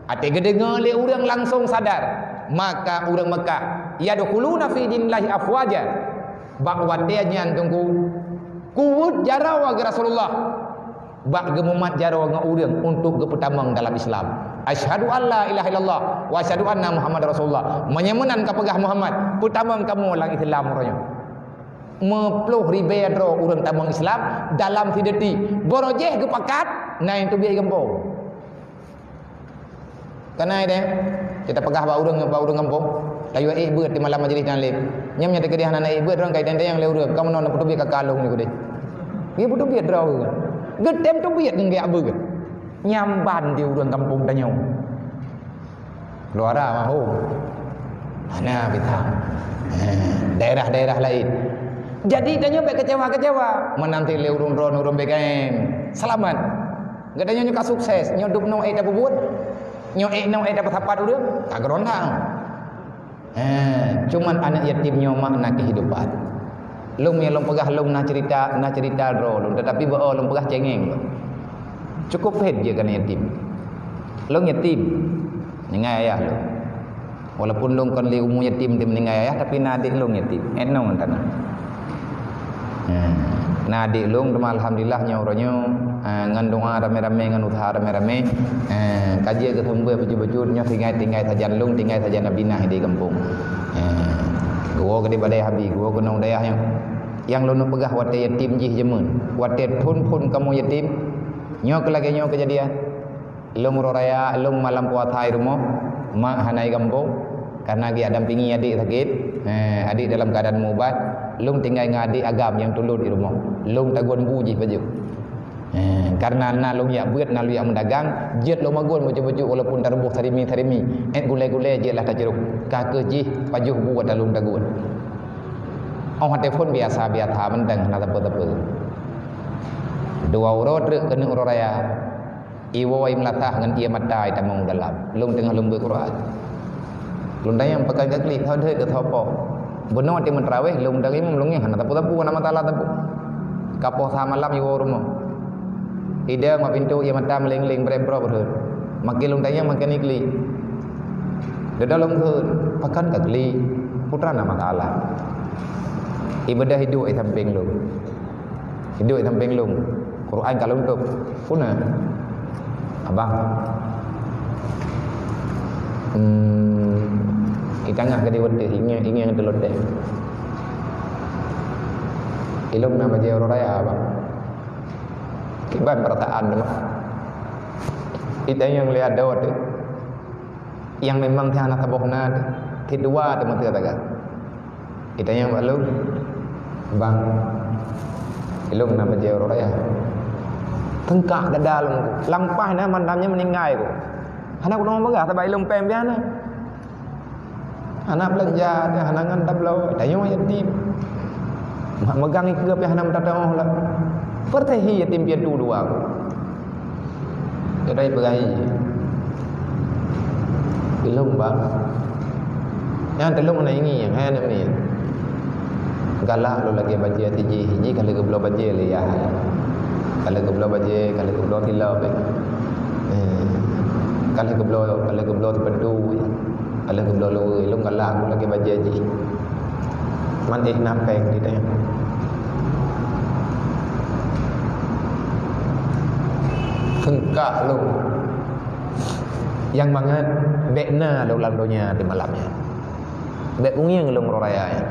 Até geudeungoe lé ureuëng langsong sadar, maka ureuëng Meukah, "Yadkhuluna fi dinillahi afwaja." Bak watée nyan Teungku, kuweuet jaroe geuh Rasulullah bak geumumat jaroe ngon ureuëng untuk geupeutamong dalam Islam. "Asyhadu an la ilaha illallah wa asyhadu anna Muhammadar Rasulullah." Meunyoe meunan ka peugah Muhammad, peutamong kamoe lam Islam uroe nyoe. Meuploh ribée droe ureuëng tamong Islam dalam sidetik. Barojéh geupakat, na nyang teubiet gampông. Kana deh, kita peugah bak ureuëng, bak ureuëng gampông, tayue ék beuet di malam majlis taklim. Nyan nyang teukeudeh hana ék beuet, ureuëng kai teuntang lé ureuëng, kamoe na peuteubiet ka kalong ni keudeh. Dia peuteubiet droe. Geutem teubiet ngon geuyak beuet. Nyamban di ureuëng gampông tanyoe. Luara mahom. Hana bita. Eh, daerah-daerah lain. Jadi tanyoe bék kecewa-kecewa. Meunanti lé ureuëng droeneuh ureuëng B K M. Selamat. Geutanyoe nyoe ka sukses, nyoe dub nyoe ék tapeubuet. Nyoe ék nyoe ék tapeusapat ureuëng, ka geuronang. Eh, cuman aneuk yatim nyoe makna kehidupan. Lôn nyang lôn peugah lôn na cerita, na cerita droe lôn, tetapi beu lôn peugah cengeng lôn. Cukup phét jeuet keu aneuk yatim. Lôn yatim, ninggai ayah lôn. Walaupun lôn kon lé umu yatim di meuninggai ayah, tapi na adék lôn yatim. Ék nyoe mantong na. Eh, na adék lôn, teuma alhamdulillah nyoe uroe nyoe, eh, ngon doa ramé-ramé, ngon useuha ramé-ramé, eh, ka jeuet geuseumeubeuet bacut-bacut nyoe tinggai, tinggai sajan lôn, tinggai sajan Abinah di gampông. Eh, geuwoe keudeh badai habéh, geuwoe keunoe dayah nyoe. Nyang lôn peugah watée yatim jih jameun, watée thon phon kamoe yatim, nyoe keu lagée nyoe keujadian. Lôn uroe raya, lôn malam puasa i rumoh, mak hana i gampông, karena geujak dampingi adék sakét. Eh, adik dalam keadaan meuubat, lôn tinggai ngon adik agam nyang tulôt di rumoh. Lôn tagun bu jih pajoh. Eh, karena na lôn jak beuet, na lôn jak meudagang, jeuet lôn magun bacut-bacut walaupun taruboh sarimi-sarimi, ék gulée-gulée jeuet lah tacurôk. Ka keuh jih pajoh bu ata lôn tagun. Óh watée phon biasa-biasa mantong hana sapeue-sapeue. Dua uroe treuk keuneuk uroe raya. Iwoe meulatah ngon ié mata itamong dalam. Lôn teungoh lôn beuet Quran. Lôn tanyong pakon ka klik, tho deuek keu tho poh. Bunoe watée meutraweh, lôn dang imum lôn ngieng hana sapeue-sapeue, hana masalah sapeue. Ka poh sa malam iwoe rumoh. Idong bak pintoe ié mata meuleng-leng brek-brok rhot. Makin lôn tanyong makin iklik. Dudoe lôn kheun, pakon ka klik? Peue teuma na masalah. Ibeudôh iduek i sampéng lôn. Iduek i sampéng lôn. Quran ka lôn tôb. Peue na? Abang. Hmm, i tangah ka diweteh, ingieng, ingieng teuloteh. Ilôn na bajée uroe raya, Abang. Kiban peurasaan teuma. I tanyong lé adoe teuh. Nyang memang hana saboh na teuh. Teudua teuma teuh taga. Itanyong bak lôn, "Bang, ilôn na bajée uroe raya." Teungkak dada lôn ku. Lampah na mandam nyan meuninggai ku. Hana kunoe peugah sabab ilôn péng pian na. Hana beulanja, hana ngon tabloe. Itanyong yatim. Mak meugang ikeue pih hana meutateuoh lah. Peureuséhi yatim piatu dua ku. Keutai peugah, "Ilôn, Bang." Nyang teulông na ingi, hai aneuk miet. Galak lôn lagée bajée tijih, jih ka lheueh geubloe bajée lé yah. Ka lheueh geubloe bajée, ka lheueh geubloe tilop. Eh, ka lheueh geubloe, ka lheueh geubloe sipatu. Ka lheueh geubloe luweue, ilôn galak lôn lagée bajée jih. Man éh na péng di tanyoe. Seungkak lôn. Nyang mangat bék na lôn lam donya di malam nyan. Bék ungieng lôn uroe raya nyan.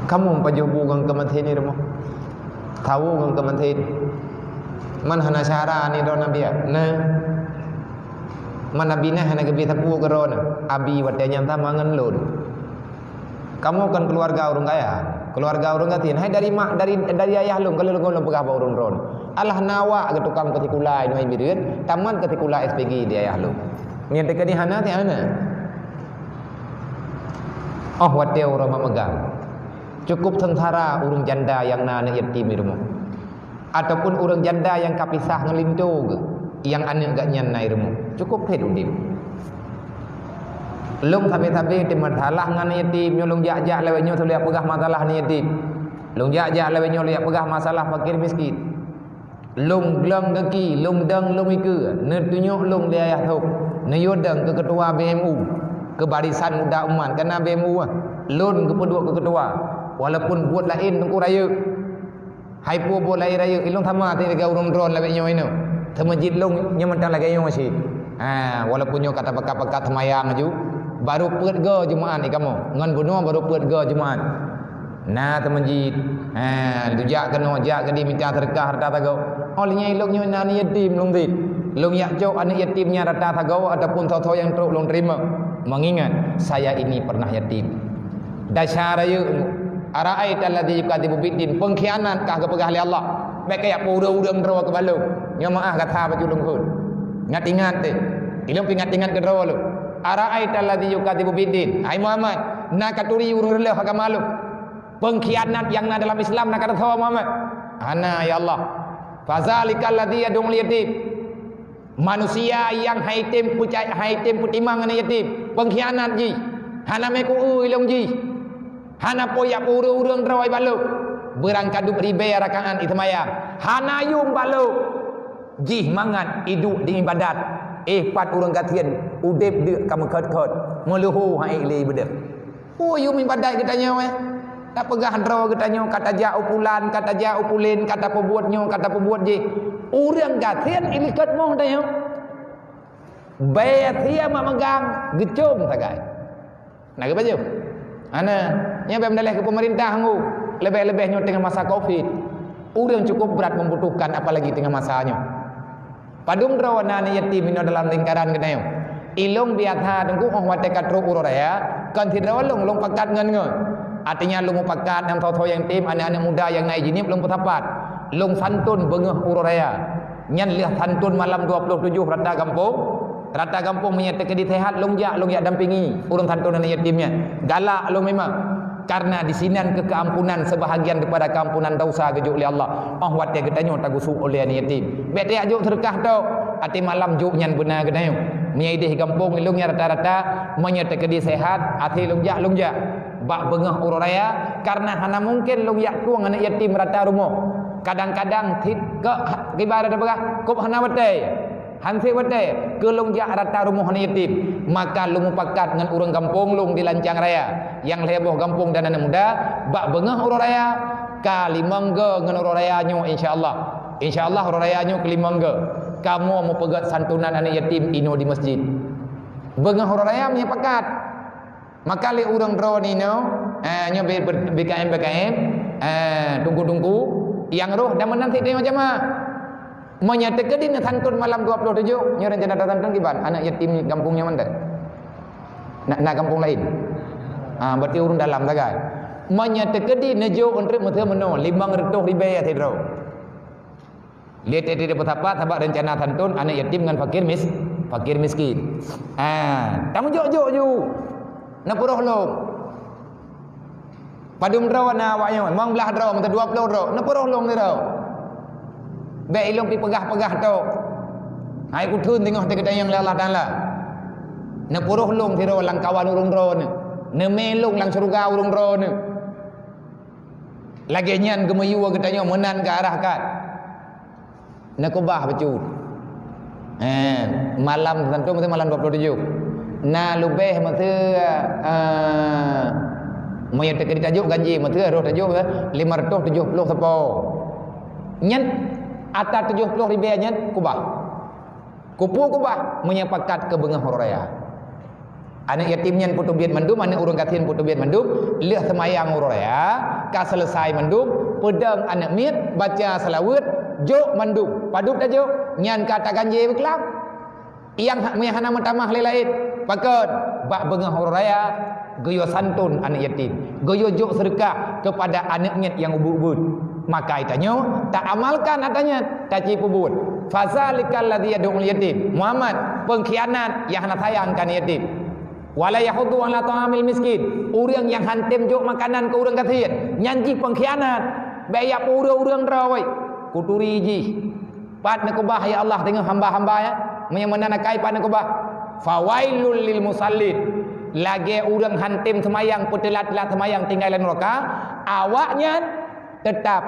Kamoe pajoh bu ngon keumaté ni rumoh. Tawoe ngon keumaté. Man hana syara ni droe Nabi ya? Nah. Man Nabi na hana geubri sapeue keu droe na. Abi watée nyan sama ngon lôn. Kamoe kon keuluwarga ureuëng kaya, keuluwarga ureuëng gasien. Hai dari mak, dari, dari ayah lôn, ka lheueh lôn peugah bak ureuëng droe. Alah na awak geutukang keu sikula inoe Bireuen, tamat keu sikula S P G di ayah lôn. Nyan teuka di hana, di hana. Óh watée uroe mak meugang. Cukup seungsara ureuëng janda nyang na aneuëk yatim di rumoh. Ataupun ureuëng janda nyang ka pisah ngon linto geuh, nyang aneuëk geuh nyan na i rumoh. Cukup phét udeb. Lôn sabe-sabe teumasalah ngon aneuëk yatim, nyoe lôn jak-jak lawét nyoe teuliak peugah masalah aneuëk yatim. Lôn jak-jak lawét nyoe liak peugah masalah fakir miskin. Lôn glong gaki, lôn dong lôn ikeue, neutunyok lôn lé ayah thôk, neuyue dong keu keutua B M U, keu Barisan Muda Umat, kana B M U ah. Lôn geupeuduek keu keutua, walaupun buet laén teungku rayeuk. Hai peue buet laén rayeuk, ilôn sama teuh lagée ureuëng droe lagée nyoe inoe. Teuma jih lôn nyoe mantong lagée nyoe cit. Ha, walaupun nyoe ka tapakat-pakat seumayang aju, baru peuet go Jumaat di kamoe. Ngon bunoe baru peuet go Jumaat. Na teuma jih, ha, lôn jak keunoe, jak keudeh mita seudeukah hareuta sagoe. Óh lheueh nyan ilôn nyoe na aneuëk yatim lôn cit. Lôn jak cok aneuëk yatim nyan hareuta sagoe ataupun soe-soe nyang trok lôn teurimong. Mengingat, saya ini pernah yatim. Dasar rayeuk, "Ara'aita alladzi yukadzibu biddin," peungkhianat ka geupeugah lé Allah. Bék kajak peureueng-ureueng droe keu bak lôn. Nyoe meu'ah gata bacut lôn kheun. Ingat-ingat teuh. Ilôn peuingat-ingat keu droe lôn. "Ara'aita alladzi yukadzibu biddin." Hai Muhammad, na katuri ureuëng reuloh agama lôn. Peungkhianat nyang na dalam Islam na katasoe Muhammad. Hana, ya Allah. "Fadzalikal ladzi yad'ul yatim." Manusia nyang hai tem peucaya, hai tem peutimang aneuëk yatim, peungkhianat jih, hana meukeue ilong jih, hana po jak peureueng-ureueng droe bak lôn, beurangkadup ribée rakaat iseumayang, hana yum bak lôn, jih mangat iduek di ibadat, éh pat ureueng gasien udeb deuk ka meukhot-khot, meuleuho hai lé ibadat. Peue yum ibadat geutanyoe, eh? Tapeugah droe geutanyoe, ka tajak u pulan, ka tajak u pulen, ka tapeubuet nyoe, ka tapeubuet jih. Ureueng gasien ilikot moh tanyoe. Bée sia mak meugang, geucom sagai. Na geupajoh? Hana. Nyan bée meudaleh keu peumeurintah ngeu. Leubeh-leubeh nyoe teungoh masa Covid. Ureueng cukup brat membutuhkan, apalagi teungoh masa nyoe. Padum droe na aneuëk yatim inoe dalam lingkaran geutanyoe. Ilong biasa teungku óh watée ka trok uroe raya, Kon sidroe lôn, lôn pakat ngon, ngon. Artinya lôn mupakat ngon soe-soe nyang yatim, aneuk-aneuk muda nyang na jihnyan lôn peusapat. Lôn santôn beungoh uroe raya. Nyan lheueh santôn malam dua puluh tujoh rata gampông. Rata gampông meunyo teukeudi sehat lôn jak, lôn jak dampingi ureuëng santôn aneuk yatim nyan. Galak lôn memang. Karena di sinan keu keampunan sebahagian daripada keampunan dosa geujok lé Allah. Oh watée geutanyoe tagusok oleh aneuk yatim. Bék tajak jok seudeukah tok. Até malam jok nyan beuna geutanyoe. Meunyo ideh gampông ilong nyan rata-rata, meunyo teukeudi sehat, até lôn jak, lôn jak. Bak beungoh uroe raya, karena hana mungken lôn jak tueng aneuk yatim rata rumoh. Kadang-kadang thit keu ha-, kiban ada peugah, kop hana watée. Hanse watée, keu lôn jak rata rumoh aneuk yatim. Maka lôn mupakat ngon ureuëng gampông lôn di Lancang Raya. Nyang lhée boh gampông dan aneuk muda, bak beungoh uroe raya, ka limong go ngon uroe raya nyoe insya Allah. Insya Allah uroe raya nyoe keu limong go. Kamoe mupeugét santunan aneuk yatim inoe di masjid. Beungoh uroe raya meunyo pakat. Maka lé ureuëng droe ninoe, eh, nyoe B-, B-, B K M, B K M, eh, tungku-tungku, nyang roh dan meunan sit tanyoe jamaah. Meunyo teukeudi neusantun malam dua puluh tujoh, nyoe rencana tasantun kiban, aneuk yatim gampông nyoe mantong. Na, na gampông laén. Ah, berarti ureuëng dalam sagai. Meunyo teukeudi neujok untuk meuteumeunoe limong reutôh ribée sidroe. Lé teuh-teuh peusapat sabab rencana santun aneuk yatim ngon fakir mis-, fakir miskin. Ah, tameujok-jok ju. Neupuroh lom. Padum droe na awak nyoe, limong blaih droe, meuteumé dua puluh droe, neupuroh lom sidroe. Bék ilong pi peugah-peugah tok. Hai kutheun teungoh teugeutanyong lé Allah Taala. Neupuroh lom sidroe lam kawan ureuëng droeneuh. Neumé lom lam syeuruga ureuëng droeneuh. Lagée nyan geumiyue geutanyoe meunan geuarahkan. Neukeubah bacut. Eh, malam tantu meusti malam dua puluh tujoh. Na leubeh meusti, eh, meunyoe teukeudi tajok ganjé meusti roh tajok, eh, lima ratus tujuh puluh sapo. Nyan ata tujoh puluh ribée nyan keubah. Kupu keubah meunyoe pakat keu beungoh uroe raya. Aneuk yatim nyan peuteubiet mandum, aneuk ureuëng gasien peuteubiet mandum, lheueh seumayang uroe raya, ka seuleusoe mandum, peudong aneuk miet, baca seulaweuet, jok mandum. Padub tajok, nyan ka taganjé beuklam. Nyang ha-, nyang hana meutamah lé laén, pakon? Bak beungoh uroe raya, geuyue santun aneuk yatim, geuyue jok seudeukah keupada aneuk miet nyang ubit-ubit. Maka tanyoe taamalkan ata nyan, taci peubuet. Fazalikal ladzi yad'ul yatim. Muhammad, pengkhianat nyang hana sayang keu aneuk yatim. Wala yahuddu ala ta'amil miskin. Ureuëng nyang hana tem jok makanan keu ureuëng gasien, nyan jih pengkhianat. Bék jak peureuëng-ureuëng droe. Kuturi jih. Pat neukeubah ya Allah teungoh hamba-hamba nyan. Meunyoe meunan akai pat neukeubah. Fawailul lil musallin. Lagée ureuëng hana tem seumayang, peuteulat-teulat seumayang tinggai lam nuraka, awaknyan teutap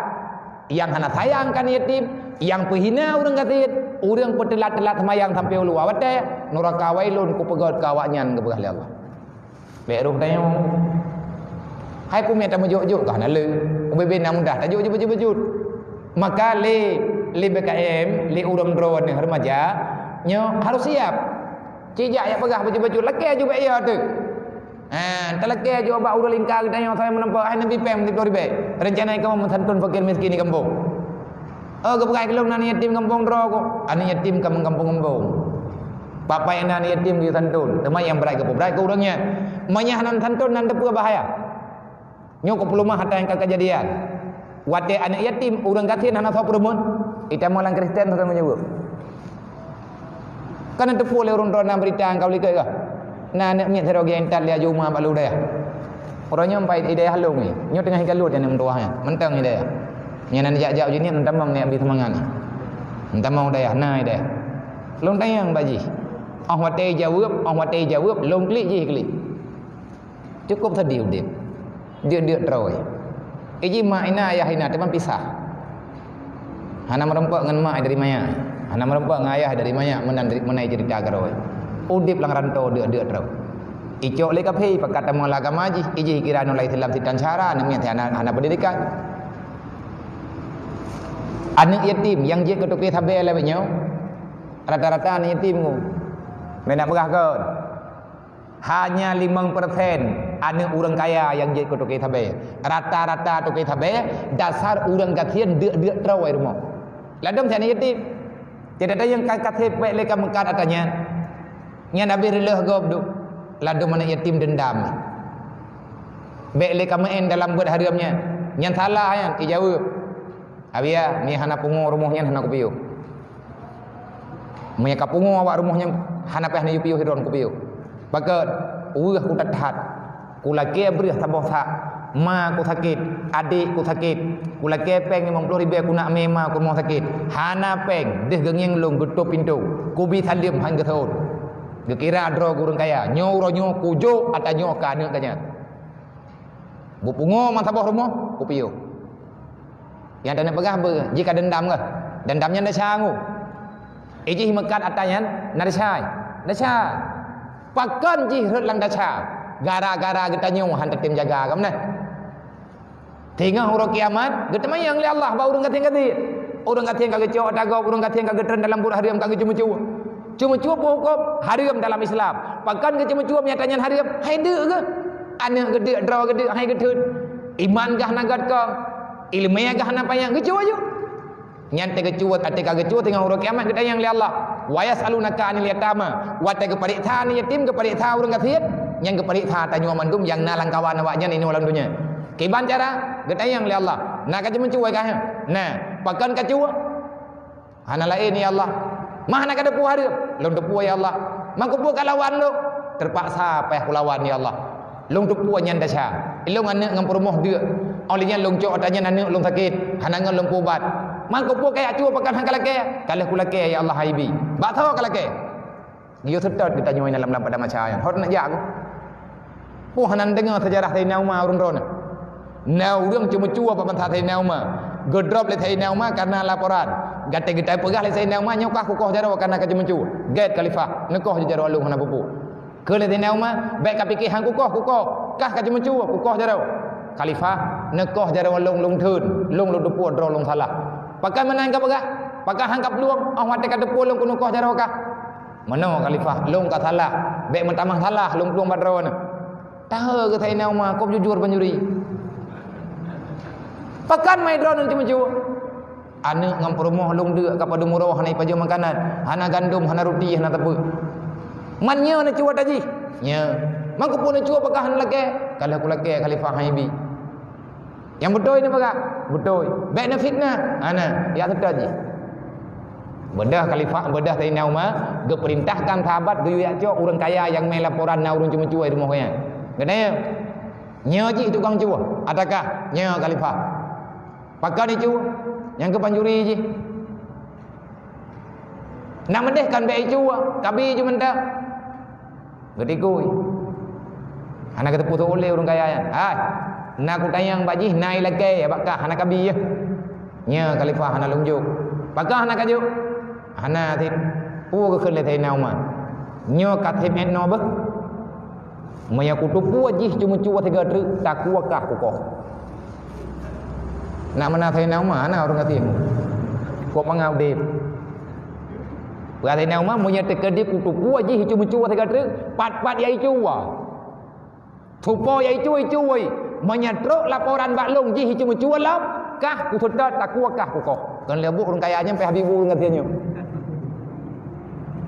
nyang hana sayang keu aneuk yatim, nyang peuhina ureuëng gasien, ureuëng peuteulat-teulat seumayang sampoe u luwa watée, nuraka wailun kupeugét keu awaknyan geupeugah lé Allah. Bék roh tanyoe. Hai peue mita meujok-jok kah na le? Ubé-bé na mudah tajok jeuet-jeuet. Maka lé, lé B K M, lé ureuëng droeneuh remaja, nyoe harus siap. Cijak jak peugah bacut-bacut, lakée ju bék ya teuh. Ha, talakée ju bak ureuëng lingka geutanyoe sampoe meuneumpeue, hai neubi péng siplôh ribée. Rencana kamoe meusantun fakir miskin di gampông. Oh, geupeugah keu lôn aneuk yatim gampông droe kok. Aneuk yatim ka meugampông-gampông. Bapak nyang na aneuk yatim geusantun, teuma nyang brat geupeubrat keu ureuëng nyan. Meunyo hana santun nan teupeue bahaya. Nyoe keupeulumah ata nyang ka keujadian. Watée aneuk yatim, ureuëng gasien hana soe peureumeun, itamong lam Kristen soe meunyeubeuet. Kan teupeue lé ureuëng droe na beurita nyang ka likot kah? Na aneuk miet sidroe geuintat lé aju uma bak lu dayah. Uroe nyoe pai i dayah lôn nyoe. Nyoe teungoh igalot nyan meutuwah nyan. Mantong i dayah. Nyan na jak-jak uji nyan meutamong nyan bri seumangat. Meutamong u dayah, na i dayah. Lôn tanyong bak jih. Oh watée jaweueb, oh watée jaweueb, lôn klik jih klik. Cukup sedih udeb. Deuk-deuk troe. Iji mak ina ayah ina teuma pisah. Hana meureumpok ngon mak dari manyak. Hana meureumpok ngon ayah dari manyak meunan, meunan cerita keudroe. Udeb lam rantau deuk-deuk troe. Icok lé kaphé pakat tamong lam agama jih, ijih kira nulai Islam sitan syara, aneuk miet hana, hana pendidikan. Aneuk yatim nyang jeuet keu toke sabe lagée nyoe, rata-rata aneuk yatim nyoe. Meunan peugah kon. Hanya limong persen aneuk ureuëng kaya nyang jeuet keu toke sabe. Rata-rata toke sabe dasar ureuëng gasien deuk-deuk troe rumoh. Ladom si aneuk yatim. Tidak ada nyang ka, ka sepek lé ka meukat ata nyan. Nyan habéh reuloh gob duek. Ladom aneuk yatim dendam. Bék lé kameu'en dalam buet hareuem nyan. Nyan salah nyan, ijaweueb. Abiya, mi hana pungo rumoh nyan hana kupiôh. Meunyo ka pungo awak rumoh nyan hana payah neuyue piôh sidroe kupiôh. Pakon, weueh kuthat-that. Kulakée breueh saboh sak. Ma kusakét, adék kusakét. Kulakée péng limong ploh ribée kunak mé ma kurumoh sakét. Hana péng, deuh geungieng lôn geutôp pintoe. Kubi saleuem han geuseuôt. Geukira droe ureuëng kaya. Nyoe uroe nyoe kujok ata nyoe ka aneuëk gata nyan. Bupungo meusaboh rumoh, kupiôh. Nyang taneuk peugah beu, jih ka dendam kah? Dendam nyan desya ngô. Ijih meukat ata nyan, na desya. Desya. Pakon jih rhot lam desya? Gara-gara geutanyoe han tatem jaga, ka meunan? Teungoh uroe kiamat, geuteumayang lé Allah bak ureuëng gasien-gasien. Ureuëng gasien ka geucok ata gob, ureuëng gasien ka geutreun dalam buet hareuem ka geuceumeucue. Ceumeucue peue hukôm? Hareuem dalam Islam. Pakon geuceumeucue meunyo ata nyan hareuem? Hai deuk geuh. Aneuëk geudeuk, droe geudeuk, hai geutheun. Iman gah na gét kong. Ileumé gah na panyang, geucue aju. Nyan teuh geucue, até ka geucue teungoh uroe kiamat geutanyong lé Allah. Wa yas'alunaka 'anil yatama. Watée geupareksa aneuëk yatim, geupareksa ureuëng gasien, nyan geupareksa tanyoe mandum nyang na lam kawan awaknyan inoe lam donya. Kiban cara geutanyong lé Allah, na ka ceumeucue kah? Na. Pakon ka cue? Hana laén, ya Allah. Mah na ka teupeu hareuem? Lôn teupeu, ya Allah. Mangkeupeue ka lawan lôn? Teupaksa payah kulawan, ya Allah. Lôn teupeu nyan desya. Lôn aneuëk ngon peurumoh deuk. Óh lheueh nyan lôn cok ata nyan aneuëk lôn sakét. Hana ngon lôn peuubat. Mangkeupeue ka jak cue pakon han ka lakée? Ka lheueh kulakée, ya Allah, hai bi. Bak soe ka lakée? Geuyue seutôt geutanyoe lam, lam padang mahsyar nyan. Hot neujak ku. Poh hana neudeungoe seujarah Saidina Umar ureuëng droeneuh. Na ureuëng ceumeucue bak bansa Saidina Umar. Geudrop lé Saidina Umar kareuna laporan. Gata-gata peugah lé Saidina Umar, "Nyoe kah kukoh jaroe kareuna ka ceumeucue." Gét khalifah, neukoh jaroe lôn hana peue-peue. Kheun lé Saidina Umar, "Bék kapike han kukoh, kukoh. Kah ka ceumeucue, kukoh jaroe." "Khalifah, neukoh jaroe lôn, lôn theun. Lôn, lôn teupeu droe lôn salah." "Pakon meunan kapeugah? Pakon han kaplueng? Óh watée ka teupeu lôn keuneuk koh jaroe kah?" "Meunoe khalifah, lôn ka salah, bék meutamah salah lôn plueng bak droeneuh." Tahe geuh Saidina Umar, kok jujur banjuri. Pakon mai droeneuh ceumeucue? "Aneuëk ngon peurumoh lôn deuk ka padum uroe hana jipajoh makanan, hana gandom, hana ruti, hana sapeue." "Man nyoe neucue ata jih?" "Nyoe." "Mangkeupeue neucue pakon hana lakée?" "Ka lheueh kulakée khalifah hai bi." "Nyang beutôi neupeugah?" "Beutôi." "Bék neufitnah." "Hana, jak seutôt jih." Beudôh khalifah, beudôh Saidina Umar geupeurintahkan sahabat geuyue jak cok ureuëng kaya nyang mé laporan na ureuëng ceumeucue di rumoh nyan. Geutanyong, "Nyoe jih tukang cue, ata kah?" "Nyoe khalifah." "Pakon jicue?" "Nyang keu banjuri jih." "Nak meudeh kon bék jicue, kabi jih mantong." Geutikui. Hana geuteupeue ulée ureuëng kaya nyan. "Hai, na kutanyong bak jih, na ilakée bak kah hana kabi yeh." "Nyoe khalifah hana lôn jok." "Pakon hana kajok?" "Hana cit." Peue geukheun lé Saidina Umar? "Nyoe ka seb étnoe beuh. Meunyoe kuteupeu jih ceumeucue sigoe treuk, takue kah kukoh." Nak meunan Saidina Umar, hana ureuëng gasien. Kok mangat udeb. Peugah Saidina Umar, "Meunyoe teukeudi kuteupeu jih ceumeucue sigoe treuk, pat-pat jak jicue." "Tupo jak jicue, jicue. Meunyoe trok laporan bak lôn jih ceumeucue lom, kah kuseutôt, takue kah kukoh." Kon lé buet ureuëng kaya nyan pih habéh buet ureuëng gasien nyoe.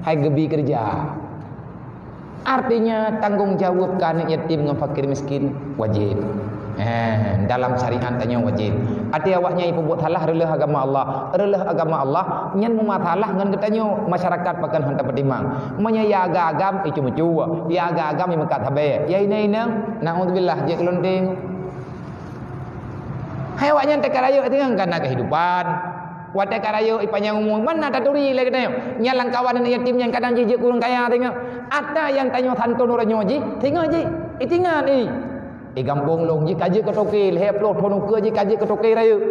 Hai geubi keureuja. Artinya, tanggong jaweueb keu aneuëk yatim ngon fakir miskin wajéb. Eh, dalam syariat tanyoe wajéb. Até awaknyan jipeubuet salah reuleueh agama Allah, reuleueh agama Allah, nyan meumasalah ngon geutanyoe masyarakat pakon han tapeutimang. Meunyoe ya agam-agam, iceumeucue, ya agam-agam imeukat sabe, ya inong-inong, naudzubillah, jeuet keu lôn teueng. Hai awaknyan teuka rayeuk teueng kana kehidupan. Watée ka rayeuk ipanyang umu, mana taturi lé geutanyoe. Nyan lam kawan aneuëk yatim nyan kadang jih jeuet keu ureuëng kaya teueng. Ata nyang tanyoe santôn uroe nyoe jih, singoh jih, itingat i. I gampông lôn jih ka jeuet keu toke, lhée ploh thon ukeue jih ka jeuet keu toke rayeuk.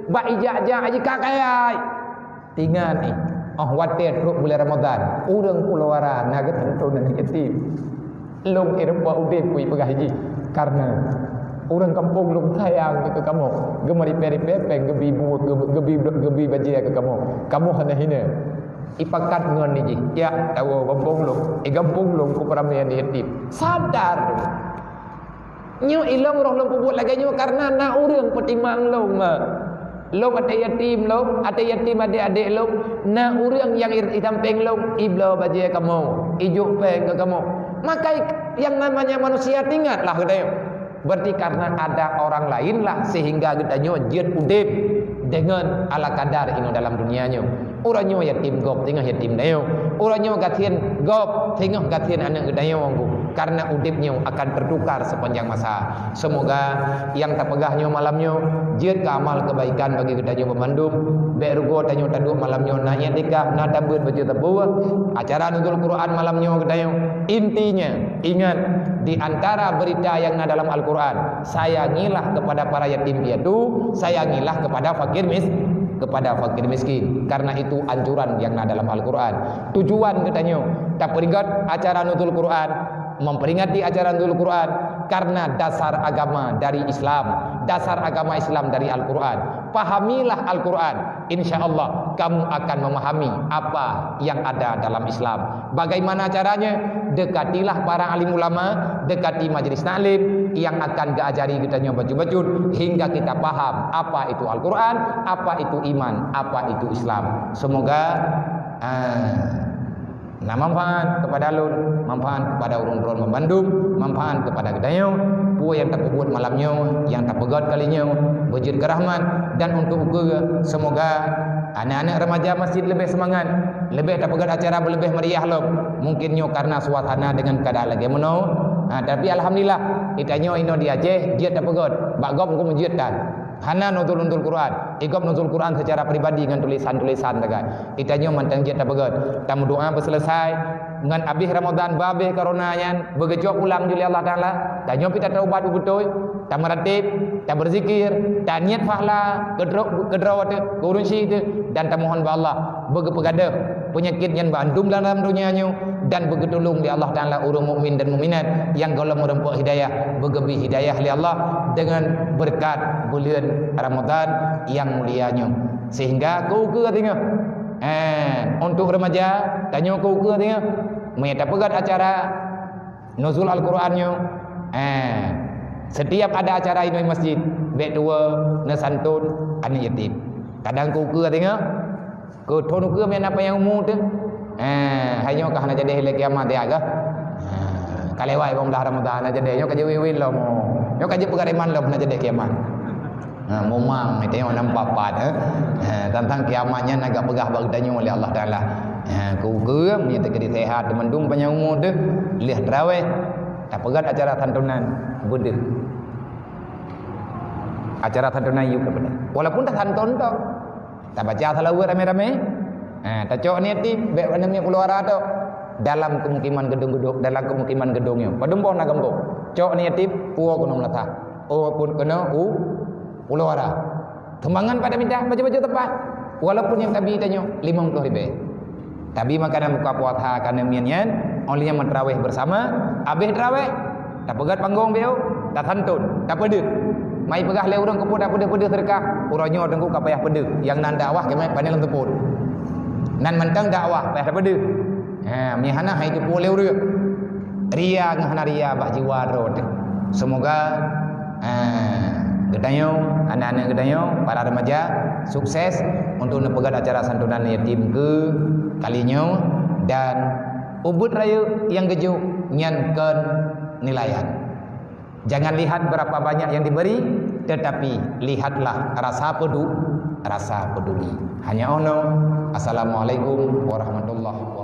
Bak ijak-jak jih ka kaya. Tingat i, óh watée trok bulan Ramadhan, ureuëng Pulo Ara na geusantôn aneuëk yatim. Lôn ireumpok udeb kui peugah jih, kareuna ureuëng gampông lôn sayang keu kamoe, geumeuripée-ripée péng geubi buet, geubi, geubi, geubi bajée keu kamoe. Kamoe hana hina. Ipakat ngon jih, jak tawoe gampông lôn, i gampông lôn kupeuramé aneuëk yatim. Sadar! Nyoe ilôn roh lôn peubuet lagée nyoe kareuna na ureuëng peutimang lôn, ma. Lôn até yatim lôn, até yatim adék-adék lôn, na ureuëng nyang i, i sampéng lôn, ibloe bajée kamoe, ijok péng keu kamoe. Maka nyang namanya manusia teuingatlah geutanyoe. Berarti karena ada orang lain lah sehingga geutanyoe jeuet udeb deungon ala kadar inoe dalam dunia nyoe. Uroe nyoe yatim gob teungoh yatim dayong. Uroe nyoe gasien gob teungoh gasien aneuk geutanyoe. Karena udeb nyoe akan tertukar sepanjang masa. Semoga nyang tapeugah nyoe malam nyoe jeuet keu amal kebaikan bagi geutanyoe bandum. Bèk rugoe tanyoe taduek malam nyoe na iktikaf, na tabeuet bacut tapuih. Acara Nuzul Quran malam nyoe geutanyoe. Intinya, ingat, di antara berita yang na dalam Al-Quran, sayangilah kepada para yatim piatu, sayangilah kepada fakir mis-, kepada fakir miskin. Karena itu anjuran yang na dalam Al-Quran. Tujuan geutanyoe, tapeuingat acara Nuzul Quran, memperingati acara Nuzul Quran, karena dasar agama dari Islam, dasar agama Islam dari Al-Quran. Pahamilah Al-Quran, insya Allah kamu akan memahami apa yang ada dalam Islam. Bagaimana caranya? Dekatilah para alim ulama, dekati majelis taklim yang akan geuajari geutanyoe bacut-bacut hingga kita paham apa itu Al-Quran, apa itu iman, apa itu Islam. Semoga, ah, na manfaat kepada lôn, manfaat kepada ureueng droen bandum, manfaat kepada geutanyoe. Peue nyang tapeubuet malam nyoe, nyang tapeugét kali nyoe, beujeuet keu rahmat dan untuk ukeue. Semoga aneuk-aneuk remaja masjid leubeh seumangat, leubeh tapeugét acara beuleubeh meriah lom. Mungkin nyoe karena suasana dengan keadaan lagèe meunoe. Ha, tapi alhamdulillah, geutanyoe inoe di Aceh jeuet tapeugét, bak gob meujeuet tan. Hana nuzul-nuzul Quran. Igob nuzul Quran secara pribadi ngon tulisan-tulisan sagai. Geutanyoe mantong jeuet tapeugét. Tameudoa beuseuleusai ngon abéh Ramadan, babéh corona nyan, beugeucok pulang jih lé Allah Taala. Tanyoe pih tataubat beubeutôi, tameuratéb, tabeuzikir, taniet pahala, keudroe, keudroe teuh, keu ureueng syik teuh, dan tamohon bak Allah beugeupeugah peunyakét nyan bandum dalam donya nyoe dan beugeutulông lé Allah Taala ureueng mukmin dan mukminat nyang gohlom meurumpok hidayah, beugeubri hidayah lé Allah deungon beureukat buleuen Ramadan nyang mulia nyoe. Sehingga keu ukeue teungoh, eh, untuk remaja, tanyoe keu ukeue teungoh, meunyoe tapeugét acara Nuzul Al-Quran nyoe, eh, setiap ada acara inoe masjid, bèk tuwoe neusantun aneuk yatim. Kadang keu ukeue teungoh, keu thôn ukeue meunan apa nyang umu teuh. Eh, hai nyoe ka hana jadeh lé kiamat ya kah? Eh, ka lewat limong blah Ramadan hana jadeh, nyoe ka jiwit-wit lom. Nyoe ka jipeugah iman lom hana jadeh kiamat. Ha, mumang, tengok nampak pat, eh. Ha, tentang kiamat nyan agak peugah bak geutanyoe oleh Allah Taala. Ha, keu ukeue, meunyoe teukeudi sehat, teumandum panjang umu teuh, lheueh tarawih, tapeugét acara santunan, beudeuh. Acara santunan yub tapeugét. Walaupun tasantun tok, tabaca salawat ramé-ramé, ha, tacok aneuk yatim, bèk aneuk miet pulo ara tok. Dalam kemukiman gedung-gedung, dalam kemukiman gedung nyoe. Padum boh na gampông. Cok aneuk yatim, puwoe keunoe meunasah. Oh, pun keunoe u Pulo Ara. Sumbangan pada mita baju-baju tepat. Walaupun nyang tabi tanyoe limong ploh ribèe. Tabi makanan buka puasa ka aneuk miet nyan, óh lheueh nyan meuterawih bersama, abéh terawih, tapeugét panggong beu, tasantun, tapeudeuh. Mai peugah lé ureueng keupeue tapeudeuh-peudeuh seudeukah, uroe nyoe teungku ka payah peudeuh, nyang nan dakwah keumet pane lam teupot. Nan mantong dakwah payah tapeudeuh. Ha, meuhana hai teupeu lé ureueng. Ria ngon hana ria bak jiwa droe teuh. Semoga, ha, geutanyoe, aneuk-aneuk geutanyoe, para remaja, sukses untuk neupeugét acara santunan yatim keu kali nyoe dan ubit rayeuk nyang geujok nyan kon nilaian. Jangan lihat berapa banyak yang diberi, tetapi lihatlah rasa pedu-, rasa peduli. Hanya ono. Assalamualaikum warahmatullahi wabarakatuh.